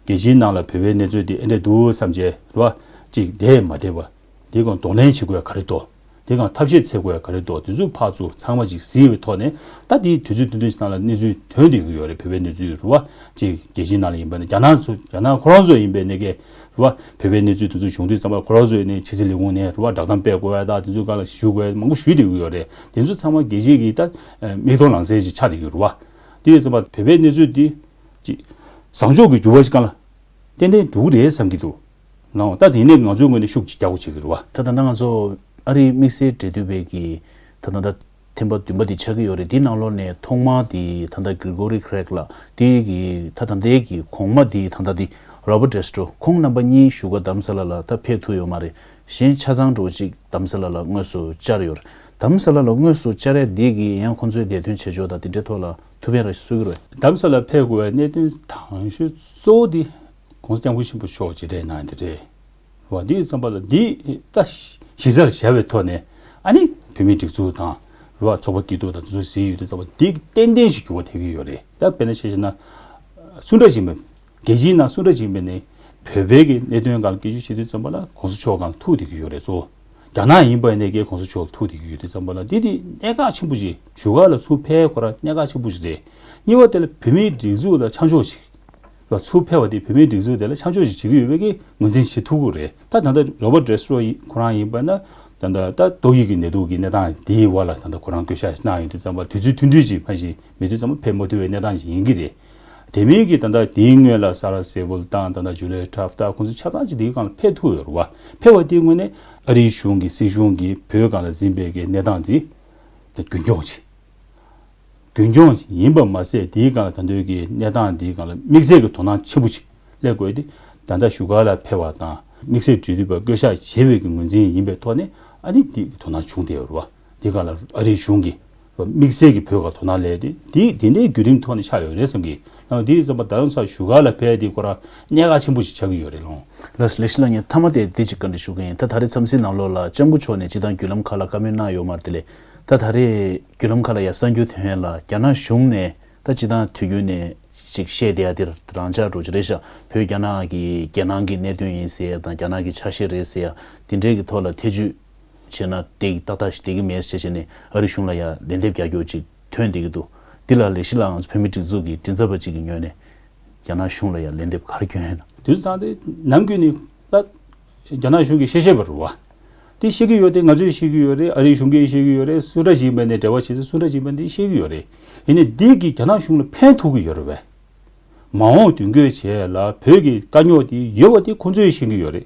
རྒྱལ་སྤྱིའི་ནང་ལ་བོད་པའི་གནས་ཚུལ་དེ་ཨེ་འདྲ་འདུག་བསམ་བྱས་རེད་བ། གཅིག་བསྡད་མ་བསྡད་པ། དེ་གང་གདོང་ལེན་བྱེད་དགོས་ཡ་ག་རེ་འདུག་དེ་གང་ཐབས་ཤེས་འཚོལ་དགོས་ཡ་ག་རེ་འདུག་དེ་ཚོ་ཕར་ཚུར་ཚང་མ་ཅིག་གཟིགས་པའི་ཐོག་ནས་ད་དེའི་དུས་ཚོད་ཐུང་ཐུང་ཞིག་ནང་ལ་གནས་ཚུལ་ཐོན་བསྡད་ཀྱི་ཡོད་རེད། བོད་པའི་གནས་ཚུལ་རེད་བ། ཅིག་རྒྱལ་སྤྱིའི་ནང་ལ་ཡིན་པ་ནས་རྒྱ་ནག་ཚོ་རྒྱ་ནག་ཁོ་རང་ཚོ་ཡིན་པའི་ནས་ཀྱི་རེད་བ། བོད་པའི་གནས་ཚུལ་དེ་ཚོ་བྱུང་དུས་ཙམ་པ་ཁོ་རང་ཚོ་ཡིན་ནས་ཕྱི་སྲིད་ལས་ཁུངས་ནས་རེད་བ། བསྒྲགས་གཏམ་སྤེལ་དགོས་ཡ་ད་དེ་ཚོའི་སྒང་ལ་ཞུ་དགོས་ཡ་མང་པོ་ཞུས་བསྡད་ཀྱི་ཡོད་རེད། དེ་ཚོ་ཚང་མ་རྒྱལ་སྤྱིའི་གི་ད་མིག་མཐོང་ལག་ཟིན་ཞིག་ཆགས་བསྡད་ཀྱི་ཡོད་རེད་བ། དེ་ཡོད་ཙམ་པ་བོད་པའི་གནས་ཚུལ་འདི་ཅིག་བཟང་ཕྱོགས་ཀྱི་འགྱུར་བ་ཞིག་སྒང་ལ་ཏན་ཏན་འགྲོ་གི་རེད་བསམ་གྱི་འདུག་ནའོ། ད་དེ་ནས་ང་ཚོའི་ངོས་ནས་ཤུགས་ཅིག་རྒྱག་དགོས་བྱེད་ཀྱི་རེད་བ། ད་ད་ལྟ་ང་ཚོ་ཨ་རིའི་དམིགས་བསལ་འབྲེལ་མཐུད་པའི་གི་ད་ད་ལྟ་ཐེངས་པ་བདུན་པ་དེ་ཆགས་ཀྱི་ཡོད་རེད། དེའི་ནང་ལོགས་ནས་ཐོག་མ་དེ་ད་ལྟ་གྷི་རི་གོ་རི་ཁེ་རེག་ལགས་དེ་གི་ད་ད་ལྟའི་གི་གོང་མ་དེ་ད་ལྟ་དེ་རོ་བར་ཊི་ཀེ་སི་ཊྲོ་ཁོང་རྣམ་པ་གཉིས་བཞུགས་སྒར་རྡ་རམ་ས་ལ་ལ་ད་ཕེབས་ཐུབ་ཡོད་མ་རེད། གཞན་ཆ་ཚང་འགྲོ་གཅིག་དྷ་རམ་ས་ལ་ལ་དངོས་སུ་བཅར་ཡོད་རེད། དྷ་རམ་ས་ལ་ལ་དངོས་སུ་བཅར་ཡ་འདི་གིས་ཡང་ཁོང་ཚོའི་བདེ་དོན་བྱེད་ཕྱོགས་དང་དེ་འདྲའི་ཐོག་ལ་ཐུགས་ཕན་ར་གསོས་ཀྱི་རེད། དྷ་རམ་ས་ལ་ཕེབས་དགོས་པའི་གནད་དོན་དང་ཤོས་གཙོ་བོ་འདི་༸གོང་ས་༸སྐྱབས་མགོན་ཆེན་པོ་མཆོག་མཇལ་འཕྲད་གནང་ཡ་འདི་རེད། རེད་བ། འདི་ཙམ་པ་ལ་འདི་ད་གཞི་རྩར་བཞག་པའི་ཐོག་ནས་ཨ་ནི་བོད་མིའི་སྒྲིག་འཛུགས་དང་རེད་བ། ཚོགས་པ་སྐྱིད་སྡུག་དང་དེ་ཚོ་ཟིན་ཡོད་དུས་ཙམ་པ་འདི་ཏན་ཏན་ཞིག་འགྱུར་བ་ཐེབས་ཀྱི་ཡོད་རེད། ད་དཔེར་ན་བཤད་བྱས་ན་སུ་འདྲ་ཞིག་མེད། རྒྱལ་སྤྱིའི་ནང་སུ་འདྲ་ཞིག་མེད་ནས་བོད་པའི་གི་གནད་དོན་སྒང་སྐད་ཆ་བཤད་དུས་ཙམ་པ་ལ་༸གོང་ས་མཆོག་སྒང་ཐུག་བསྡད་ཀྱི་ཡོད་རེད་སོ། རྒྱ་ནག་ཡིན་པ་ནས་ཀྱི་༸གོང་ས་མཆོག་ཐུག་བསྡད་ཀྱི་ཡོད་དུས་ཙམ་པ་ལ་འདི་འདི་གནད་འགག་ཆེན་པོ་ཞིག་བཞུགས་སྒར་ལ་ཚུར་ཕེབས་ཁོ་རང་གནད་འགག་ཆེན་པོ་ཞིག་རེད། གཉིས་པ་དེ་ལ་བོད་མིའི་སྒྲིག་འཛུགས་ལ་ཆ་འཇོག་ཞིག་ལ་ཚུར་ཕེབས་པ་དེ་བོད་མིའི་སྒྲིག་འཛུགས་དེ་ལ་ཆ་འཇོག་ཞིག་བྱེད་ཀྱི་ཡོད་པའི་གི་ངོས་འཛིན་བྱེད་ཐུབ་ཀྱི་རེད། ད་ད་ལྟ་རོ་བར་ཌི་རེ་སི་ཊོ་ཁོ་རང་ཡིན་པ་ན་ད་ལྟ་ད་ཏོག་དབྱིབས་ཀྱི་ནད་དུག་གི་གནས་སྟངས་དེའི་བར་ལ་ད་ལྟ་ཁོ་རང་བསྐོ་བཞག་གནང་ཡོད་དུས་ཙམ་པ་དུས་ཚོད་ཐུང་ཐུང་ཅིག་མ་གཞི་མེད་དུས་ཙམ་པ་ཕེབས་མ་ཐུབ་པའི་གནས་སྟངས་ཅིག་ཡིན་གྱི་རེད། དེ་མིན་གྱི་ད་ལྟ་དེའི་སྔོན་ལ་ས་ར་སེ་ཝུལ་དང་ད་ལྟ་ཇུ་ལི་ཡ་ཊ་ཕ་ད་ཁོང་ཚོ་ཆ་ཚང་ཅིག་དེའི་སྒང་ལ་ཕེབས་ཐུབ་ཡོད་རེད་བ། ཕེབས་པ་དེའི་སྔོན་ནས་ཨ་རིའི་གཞུང་གི་སྲིད་གཞུང་གིས་བོད་སྒང་ལ་འཛིན་པའི་གི་གནས་སྟངས་དེ་ད་རྒྱུན་འཁྱོངས་བྱེད། རྒྱུན་འཁྱོངས་ཡིན་པ་མ་ཟད་དེའི་སྒང་ལ་ད་འདོད་ཀྱི་གནས་སྟངས་དེའི་སྒང་ལ་དམིགས་བསལ་གྱི་དོ་སྣང་ཆེན་པོ་ཅིག་སླེབས་དགོས་ཏེ། ད་ལྟ་བཞུགས་སྒར་ལ་ཕེབས་པ་དང་དམིགས་བསལ་འབྲེལ་མཐུད་པ་བསྐོ་བཞག་བྱས་པའི་གི་ངོས་འཛིན་ཡིན་པའི་ཐོག་ནས་ཨ་ནི་དེ་དོ་སྣང་བྱུང་བསྡད་ཡོད་རེད་བ། དེའི་སྒང་ལ་ཨ་རིའི་གཞུང་གིས་དམིགས་བསལ་གྱི་བོད་སྒང་དོ་སྣང་སླེབས་ཏེ་དེ་དེ་འདྲའི་བརྒྱུད་རིམ་ཐོག་ནས་ཆགས་ཡོད་རེད་བསམ་གི། ནང་དེའི་ཙམ་པ་ད་རུང་ས་བཞུགས་སྒར་ལ་ཕེབས་དེ་ཁོ་རང་གནད་འགག་ཆེན་པོ་ཞིག་ཆགས་ཀྱི་ཡོད་རེད་ལོང་། ལགས་ལགས་སོ་ལགས། ངས་མཐའ་མ་དེ་འདི་ཅིག་བཀའ་འདྲི་ཞུ་གི་ཡིན། ད་ད་རེས་འཚམས་གཟིགས་ནང་ལོགས་ལ་ལྕམ་སྐུ་མཆོག་ནས་སྤྱིར་བཏང་བརྒྱུད་ལམ་ཁག་ལ་བཀའ་མོལ་གནང་ཡོད་མ་རེད་དེ་ལས། ད་ད་རེས་བརྒྱུད་ལམ་ཁག་ལ་ཡ་གསར་འགྱུར་ཐོན་ཡ་ལ་རྒྱ་ནག་གཞུང་ནས་ད་སྤྱིར་བཏང་དུས་རྒྱུན་ནས་ཅིག་བཤད་བསྡད་ཡ་དེ་རང་འཇགས་འགྲོ་གི་རེད་ཤག་བོད་རྒྱ་ནག་གི་རྒྱལ་ནང་གི་གནད་དོན་ཡིན་ཟེར་ཡ་དང་རྒྱ་ནག་གི་ཆ་ཤས་རེད་ཟེར་ཡ་དེ་འདྲའི་གི་ཐོག་ལ་ཐེ་བྱུས་བྱས་ན་བསྡད་ཀྱི་ཏག་ཏག་ཞིག་བསྡད་ཀྱི་མེད་ཟེར་བྱས་ནས་ཨ་རི་གཞུང་ལ་ཡ་ལན་འདེབས་རྒྱག་རྒྱུ་ཅིག་ཐོན་བསྡད་ཀྱི་འདུག་འདི་ལ་ལས་གཞི་ལ་ང་ཚོ་བོད་མིའི་སྒྲིག་འཛུགས་ཀྱི་མགྲིན་ཚབ་པ་ཅིག་གི་ངོས་ནས་རྒྱ་ནག་གཞུང་ལ་ཡང་ལན་འདེབས་ག་རེ་སྐྱོན་ཡོད་ན། དུས་ཚང་དེ་ནམ་རྒྱུན་ནི་ད་རྒྱ་ནག་གཞུང་གིས་བཤད་བཤད་པ་རེད་བ། དེ་ཤེས་ཀྱི་ཡོད་དེ་ང་ཚོས་ཤེས་ཀྱི་ཡོད་རེད། ཨ་རིའི་གཞུང་གིས་ཤེས་ཀྱི་ཡོད་རེད། སུ་འདྲ་ཞིག་མེད་ནས་འབྲེལ་བ་བྱེད་ཚེ་སུ་འདྲ་ཞིག་མེད་ནས་ཤེས་ཀྱི་ཡོད་རེད། ཡིན་ནའི་འདི་གིས་རྒྱ་ནག་གཞུང་ལ་ཕན་ཐོགས་ཀྱི་ཡོད་རེད་བས། མ་འོངས་དུས་འགོད་བྱས་ལ་བོད་ཀྱི་དཀའ་རྙོག་དེ་ཡོད་པ་དེ་ཁོང་ཚོས་ཤེས་ཀྱི་ཡོད་རེད།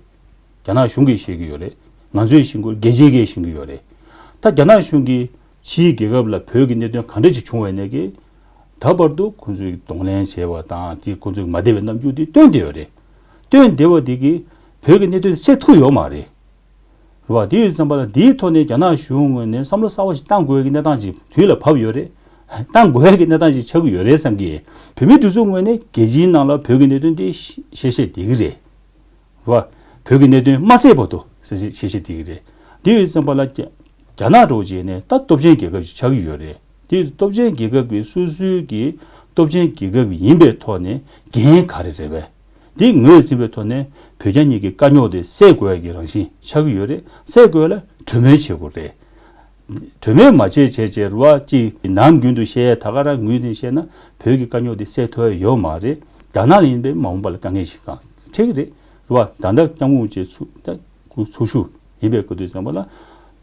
རྒྱ་ནག་གཞུང་གིས་ཤེས་ཀྱི་ཡོད་རེད། ང་ཚོས་ཤེས་དགོས། རྒྱལ་སྤྱིའི་གིས་ཤེས་ཀྱི་ཡོད་རེད། ད་རྒྱ་ནག་གཞུང་གིས་ཕྱིའི་རྒྱལ་ཁབ་ལ་བོད་ཀྱི་གནད་དོན་ག་འདྲ་ཞིག་བྱུང་བ་ཡིན་ནའི་གི་ད་བར་དུ་ཁོང་ཚོས་གདོང་ལེན་བྱས་པ་དང་དེ་ཁོང་ཚོས་མ་བདེ་བའི་རྣམ་འགྱུར་དེ་སྟོན་བསྡད་ཡོད་རེད། སྟོན་བསྡད་པ་དེ་གིས་བོད་ཀྱི་གནད་དོན་སེལ་ཐུབ་ཡོད་མ་རེད། རེད་བ། དེ་ཡོད་ཙམ་པ་ལ་དེའི་ཐོག་ནས་རྒྱ་ནག་གཞུང་ངོས་ནས་བསམ་བློ་གསར་བ་ཞིག་བཏང་དགོས་ཀྱི་གནས་སྟངས་ཅིག་དུས་ལ་བབ་ཡོད་རེད། བཏང་དགོས་ཀྱི་གནས་སྟངས་ཅིག་ཆགས་ཀྱི་ཡོད་རེད་བསམ་གི། བོད་མིའི་སྒྲིག་འཛུགས་ངོས་ནས་རྒྱལ་སྤྱིའི་ནང་ལ་བོད་ཀྱི་གནད་དོན་དེ་བཤད་བཤད་བསྡད་ཀྱི་རེད། རེད་བ། བོད་ཀྱི་གནད་དོན་མ་སེལ་བར་དུ་བཤད་བཤད་བཤད་བསྡད་ཀྱི་རེད། དེ་ཡོད་ཙམ་པ་ལ་རྒྱ་རྒྱ་ནག་འདྲ་བོ་བྱས་ནས་ད་སྟོབས་ཆེན་རྒྱལ་ཁབ་ཅིག་ཆགས་ཀྱི་ཡོད་རེད། དེ་སྟོབས་ཆེན་རྒྱལ་ཁབ་ཀྱི་སོ་སོའི་གི་སྟོབས་ཆེན་རྒྱལ་ཁབ་ཡིན་པའི་ཐོག་ནས་འགན་ག་རེ་རེད་བས། འདི་ངོས་འཛིན་པའི་ཐོག་ནས་བོད་རྒྱ་གཉིས་ཀྱི་དཀའ་རྙོག་དེ་སེལ་དགོས་ཡ་གི་རང་བཞིན་ཆགས་ཀྱི་ཡོད་རེད། སེལ་དགོས་ལ་གྲོས་མོལ་བྱེད་དགོས་རེད། གྲོས་མོལ་མ་བྱས་བྱས་བྱས་རུ་བ་གཅིག་ནམ་རྒྱུན་དུ་བཤད་ཡ་ད་ག་རང་ངོས་འཛིན་བཤད་ན་བོད་ཀྱི་དཀའ་རྙོག་དེ་སེལ་ཐུབ་ཡ་ཡོད་མ་རེད། རྒྱ་ནག་ལ་ཡིན་པའི་མ་འོངས་པ་ལ་དཀའ་ངལ་ཞིག་གང་འཕྲད་ཀྱི་རེད། རུ་བ་ད་ལྟ་སྐྱབས་མགོན་རིན་པོ་ཆེ་ཚུ་ད་སྐུ་འཚོ་བཞུགས་ཡིན་པའི་སྐུ་དུས་ཙམ་པ་ལ་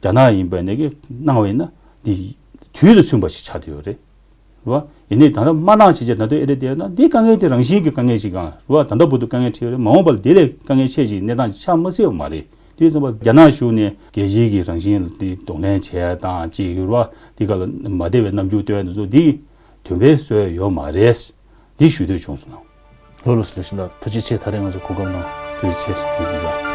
རྒྱ་ནག་ཡིན་པའི་ནས་ཀྱི་གནང་བ་ཡིན་ན་འདི་དུས་དང་མཚུངས་པ་ཞིག་ཆགས་བསྡད་ཡོད་རེད། རེད་བ། ཡིན་ནའི་ད་ལྟ་མ་གནང་བྱས་བྱས་ད་དུང་ཨེ་རེད་བསྡད་ན་འདི་དཀའ་ངལ་དེ་རང་བཞིན་གྱི་དཀའ་ངལ་ཞིག་གང་རེད་བ། ད་ལྟ་བར་དུ་དཀའ་ངལ་འཕྲད་ཡོད་རེད། མ་འོངས་པར་དེ་ལས་དཀའ་ངལ་ཆེ་ཞིག་གནས་སྟངས་ཆགས་མ་སྲིད་པ་མ་རེད། དེ་ཙམ་པ་རྒྱ་ནག་གཞུང་ནས་རྒྱལ་སྤྱིའི་གི་རང་བཞིན་ལ་དེ་གདོང་ལེན་བྱས་དང་ཅིག་ཡོད་རེད་བ། དེ་ག་ལ་མ་བདེ་བའི་རྣམ་འགྱུར་སྟོན་དེ་ཚོ་འདི་དོན་ཕན་གསོས་ཡོད་མ་རེད། འདི་ཞུ་འདོད་བྱུང་སོང་། ལགས་ལགས་ལགས་ལགས། ཐུགས་རྗེ་ཆེ། ད་རེས་ང་ཚོ་གོ་སྐབས་གནང་། ཐུགས་རྗེ་ཆེ། ཐུགས་རྗེ་ཆེ།